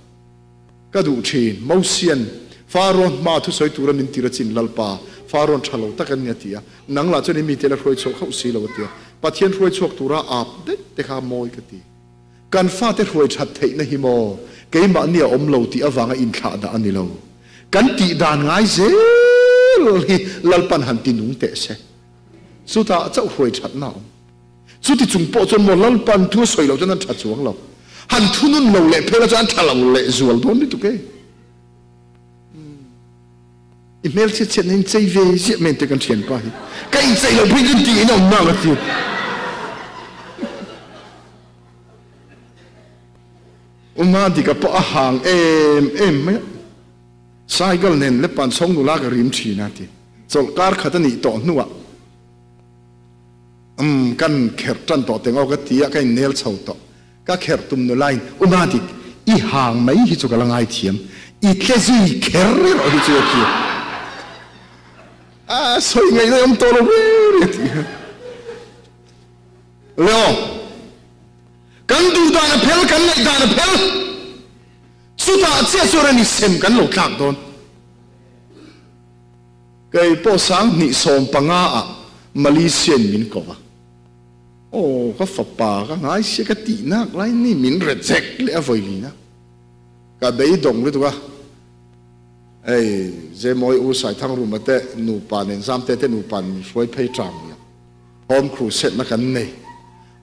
Ka duh thin, Mosian, Farawn hmaa thusawi tura min tir a chin Lalpa, Farawn tha lo tak an ni a ti a, nang lah chuan i mite la hruai chhuak hauh si lo a ti a, Pathian hruai chhuak tura ap daih te kha mawi ka ti. Kan fate hruai that theihna hi maw keimahni a awm lo tih avanga inthlah dah a ni lo. Kan tih dan ngai zel hi Lalpan han ti nung teh se. Chutah chauh hruai thatna a awm. Chuti chung pawh chuan maw Lalpan thu a sawi loh chuan an tha chuang lo. Han thunun lo leh phel a chuan an tha lo leh zual dawn lutuk e. I hmel chhiat chhiat na in chei ve ziah mai te kan thianpa hi. Ka in chei lo phei chuan tiin a awm nang a ti. Uma dika pawh a hang em em mai a. Cycle nen lepan chhawng nula ka rim thin a ti. Chawlhkar khat a nih tawh hnuah Umm, kan kherh tan tawh teng aw ka ti a, ka innel chho tawh. Ka kherh tum nu laiin, U Madik, i hang mai hi chu ka la ngaithiam, i tle zui kher erawh hi chu a ti a. A sawi ngaih na awm tawh lo ber a ti a. Leo, kan duh dan a phel, kan ngaih dan a phel, chutah chiah chuan a ni sem kan lo tlak dawn. Kei pawh sanghnih 15 ah Malaysian min ko a, aw ka fapa ka ngai sia ka tih nak lai ni min reject leh a vawilin a, ka beidawng lutuk a, hei Zemawi U Saithang Ruma te nupa nen Zamte te nupa in min hruai phei tang nia, home crusade na kan nei.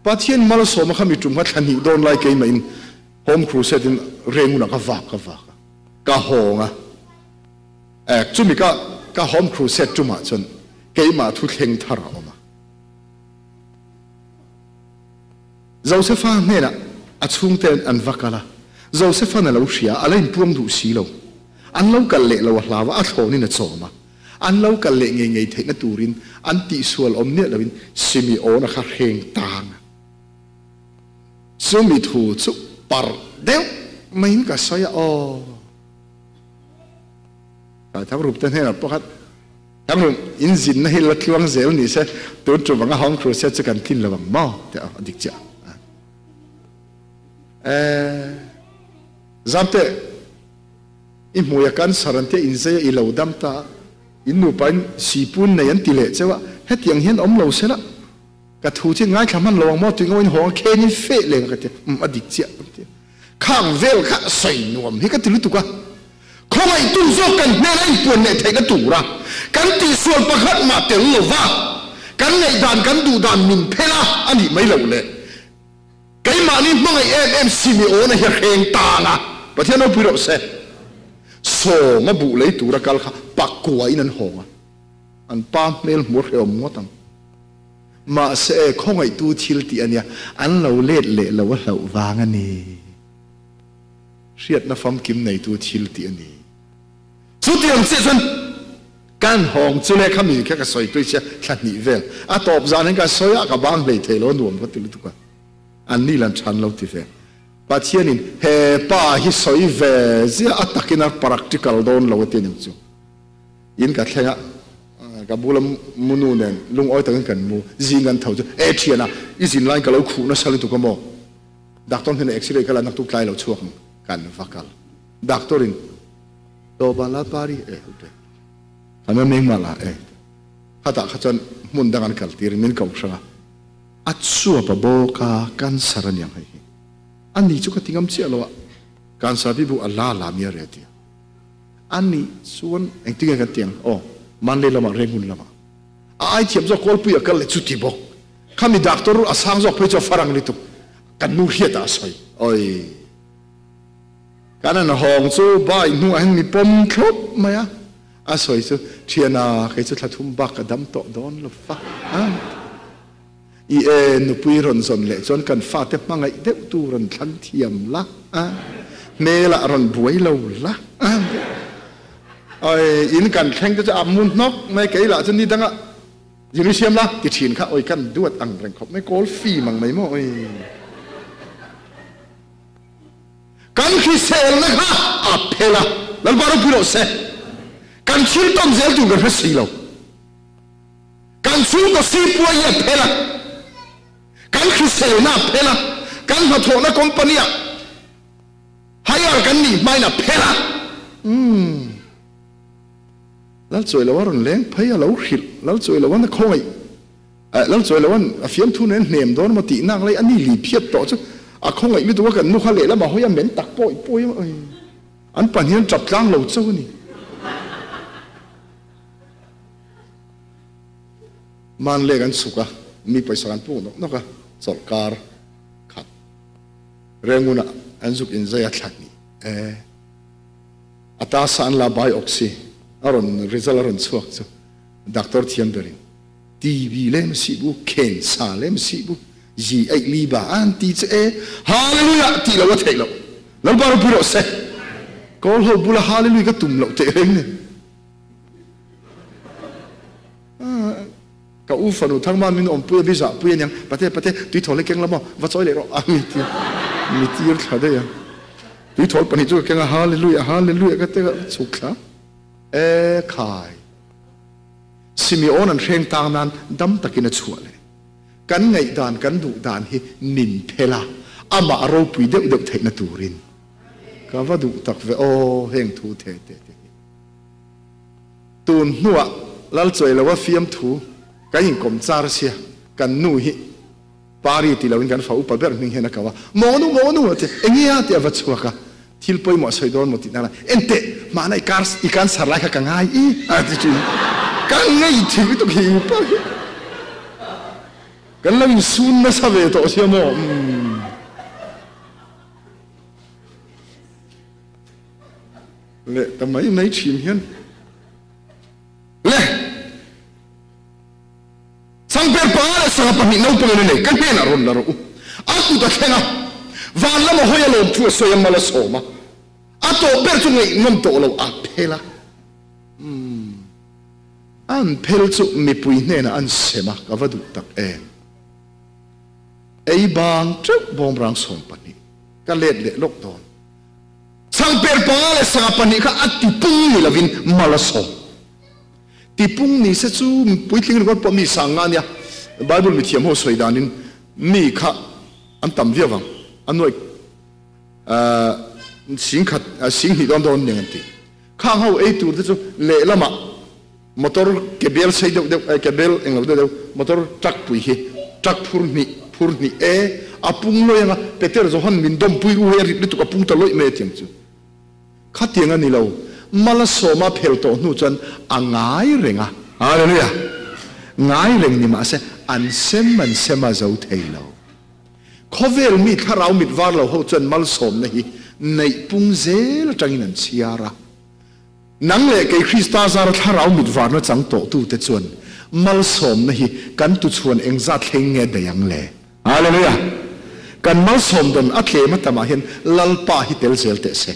Pathian malsawma kha mi tum kha thla hnih dawn lai keimah in home crusade in Rengun ah ka vak ka vak a, ka hawng a. Chumi ka ka home crusade tumah chuan keimah thu thleng thar a awm a. Josefa hnenah a chhungte an va kal a, Josefa'n a lo hria a, a la inpuang duh si lo. An lo kal leh lo a hlau a, a thlawnin a chawm a. An lo kal leh ngei ngei theihna turin an tihsual awm miah loin Simeona kha hreng tang a. Chumi thu chu parh deuh maiin ka sawi a, aw. Thaithang rupte hnenah pakhat. Thangrum in zin na hi la tluang zel ni se tun tum anga home crusade chu kan tlin lo ang maw te a dik chiah. Eh Zamte i hmui a cancer an tia in zei a i lo dam ta in nupa in sipun nei an ti leh cheu a hetiang hian awm lo sela ka thu chu ngaithla hman lo ang maw tui ngawin hawng a khen in feh leng a ka tia um a dik chiah an tia khang vel kha sawi nuam hi ka ti lutuk a Khawngaihtu zawk kan hnena inpuan leh theihna tura kan tihsual pakhat mah tel lova kan ngaihdan kan duhdan min phelh a a nih mai loh le. Keimahni hmangaih em em Simeona hi a hreng tang a, Pathian ropui rawh se. Sawma buh lei tura kal kha pakuain an hawng a, an pa hmel hmuh a hrehawm ngawt ang. Mahse khawngaihtu thil tih a nia, an lo let leh lo a hlauh vang a ni. Hriatna famkim neitu thil tih a ni. Chutiang chiah chuan kan hawng chu leh khami kha ka sawi tui sia thla hnih vel a tawp zan in ka sawi a ka bang hlei thei lo nuam ka ti lutuk a an ni lan than lo ti ve. Pathian in he pa hi sawi ve ziah a takin a practical dawn lo a ti aniang chu. In ka thleng a ka bula munu nen lungawi takin kan mu zing kan tho chu e thian a i zin laiin ka lo khuh nasa lutuk a maw. Doctor hnenah x-ray kal a naktuk tlai lo chhuak ang kan va kal. Doctor in Tawba la pari e ute. Kan a meng mah la e. Khatah kha chuan hmun dang an kal tir in min ko hrang a. A chuap a bawk a cancer a niang hei hi. A ni chu ka ti ngam chiah lo a. Cancer bi bu a la la mi a re tia. A ni chuan engtin nge kan ti ang aw Monday lamah Rengun lamah a ai thiam zawk kawlpui a kal leh chu ti bawk. Khami doctor a sang zawk phei chu a farang lutuk kan nu hriat ah a sawi. Oi. Kan an hawng chu bai hnu ah hin mi pawm thlawp mai a. A sawi chu thiana kei chu thla thum bak ka dam tawh dawn lo fa. I e nupui rawn zawn leh chuan kan fate hmangaih deuh tu rawn thlang thiam la. Hmel ah rawn buai lo la. Oi in kan thleng te chu a mu hnawk mai kei lah chu ni dang ah Zirlai siam la ti thin kha oi kan duat ang reng khawp mai kawl fim ang mai maw oi. Kan hriselna kha a phel a, Lalpa ropui rawh se. Kan thil tawn zel tur kan hre si lo. Kan chhungkaw sipuai hi a phel a, kan hriselna a phel a, kan hnathawhna company ah hire kan nih hmain a phel a. Umm. Lalchuailoa rawn leng phei a lo hrilh Lalchuailoa'n a khawngaih eh Lalchuailoa'n a fiamthu nen hnem dawn emaw tih nak lai a ni li phiat tawh chu a khawngaih lutuk a kan nu kha lehlam a hawi a men tak pawi pawi a oi an pahnih an tap tlang lo chauh a ni. Manle kan chhuk a mi pawisa kan puk nawk nawk a chawlh kar khat Rengunah an zuk inzai a thla hnih e. A ta sa an la bai awk si. A rawn result a rawn chhuak chu doctor thiam berin TB lem si bu, khensa lem si bu, zi eih li ba an ti che e. Hallelujah tih lo a theih loh. Lalpa ropui rawh se. Kawl ho bula hallelujah ka tum loh teh reng nen. Ka u fanu Thangman min awmpui a mi zahpui aniang pate pate tui thawl hi keng la maw va chawi leh rawh a mi tir mi tir thla daih a tui thawl pahnih chu ka keng a hallelujah hallelujah ka ti a chhuk thla e khai Simeon an hreng tang nan dam takin a chhuah leh kan ngaihdan kan duh dan hi min phel a amah a ropui deuh deuh theihna turin ka va duh tak ve aw heng thu the te te hi. Tun hnuah Lalchuailoa fiamthu kan inkawm char sia, kan nu hi Pari ti loin kan fa upa ber hming hian a kau a, Mawnu, Mawnu a ti, enge a tih a va chhuak a, thil pawimawh a sawi dawn maw tih nana, Enteh, mahna i kar i cancer lai kha ka ngai i a ti thin. Ka ngei thil lutuk hi upa hi. Kan lo insun nasa ve tawh sia maw? Umm. Leh ta mai mai thin hian le Sangper panga leh sangha pahnih naupang in a nei ka hnenah rawn la rawh u a kut a thleng a van lama hawi a lawm thu a sawi a mal a sawm a a tawp ber chu ngaihnawm tawh lo a phel a umm an phel chu mipui hnenah an sem a ka va duh tak em ei bang teuh bawmrang 12 ka let leh lawk dawn. Changper panga leh sangha pahnih kha a ti pung ni lovin mal a sawm. Tipung ni se chu puitling ringawt pawh mi sang nga nia. Bible mithiam ho sawi danin mi kha an tam viau vang. A nuaih singkhat singhnih dawn dawn aniang an ti. Khang ho ei tur te chu lehlamah motor ke bel sei deuh deuh ke bel englo deuh deuh motor truck pui hi truck phur hnih phur hnih e a pung lawih anga Peter Johan min dawmpui u hei a rit lutuk a pung ta lawih mai a tiang chu. Khatiang a ni lo, mala sawma phel tawh hnu chuan a ngai reng a. Hallelujah! Ngai reng ni mahse an sem an sem a zo thei lo. Khawvel mi thlarau mit var lo ho chuan malsawmna hi neih pung zel atangin an chhiar a. Nang leh kei Krista zara thlarau mit varna chang tawhtute chuan malsawmna hi kan tuchhuan engzat thleng nge daih ang le? Hallelujah! Kan malsawm dawn a tlem a tamah hian Lalpa hi tel zel teh se.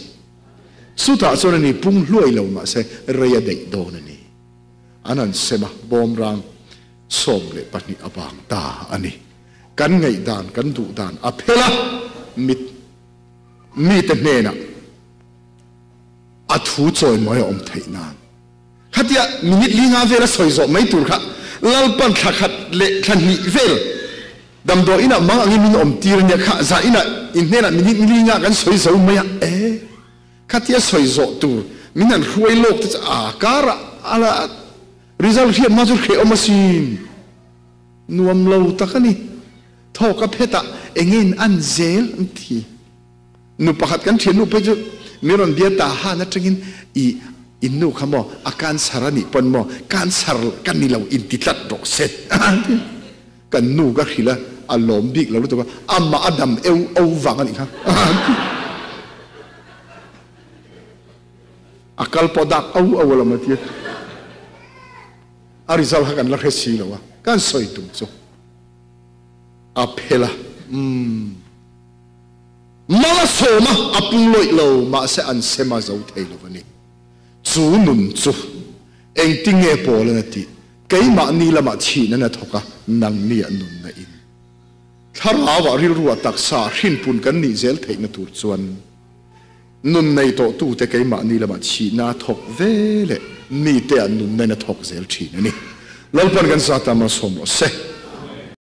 Chutah chuan a ni pung hluai lo mahse rei a daih dawn a ni. An han sem a, bawmrang 12 a vang ta a ni. Kan ngaihdan, kan duhdan a phel a, mit mite hnenah a thu chawimawi a awm theih nan. Khatia minute li nga vel a sawi zawh mai tur kha Lalpan thla khat leh thla hnih vel damdawi inah mang angin min awm tir ania kha zah inah in hnenah minute li nga kan sawi zo mai a e khatia sawi zawh tur min han hruai lawk te chu a karah a la result hriat hma chu hreh awm asin nuam lo tak a ni thawk a phet ah enge in an zel an ti. Nu pakhat kan thiannu phei chu mi rawn bia ta han atangin i in nu kha maw a cancer a nih pawn maw cancer ka ni lo in ti tlat rawh se kan nu ka hrilh a a lawm bik lo lutuk a amah a dam eu o vang a nih kha a kal pawh dak o o a lo ma tia a result kha kan la hre si lo a kan sawi tum chu a phel a umm. Mal a sawm a, a pung lawih lo, mahse an sem a zo thei lo a ni. Chu nun chu engtinge Paul-an a tih? Keimahni lamah chhihna na thawk a, nangni ah nunna in. Thlarauah rilruah taksa hrinpun kan nih zel theihna tur chuan nun nei tawhtute keimahni lamah chhihna a thawk ve leh mite ah nunna in a thawk zel thin a ni. Lalpan kan zata malsawm rawh se.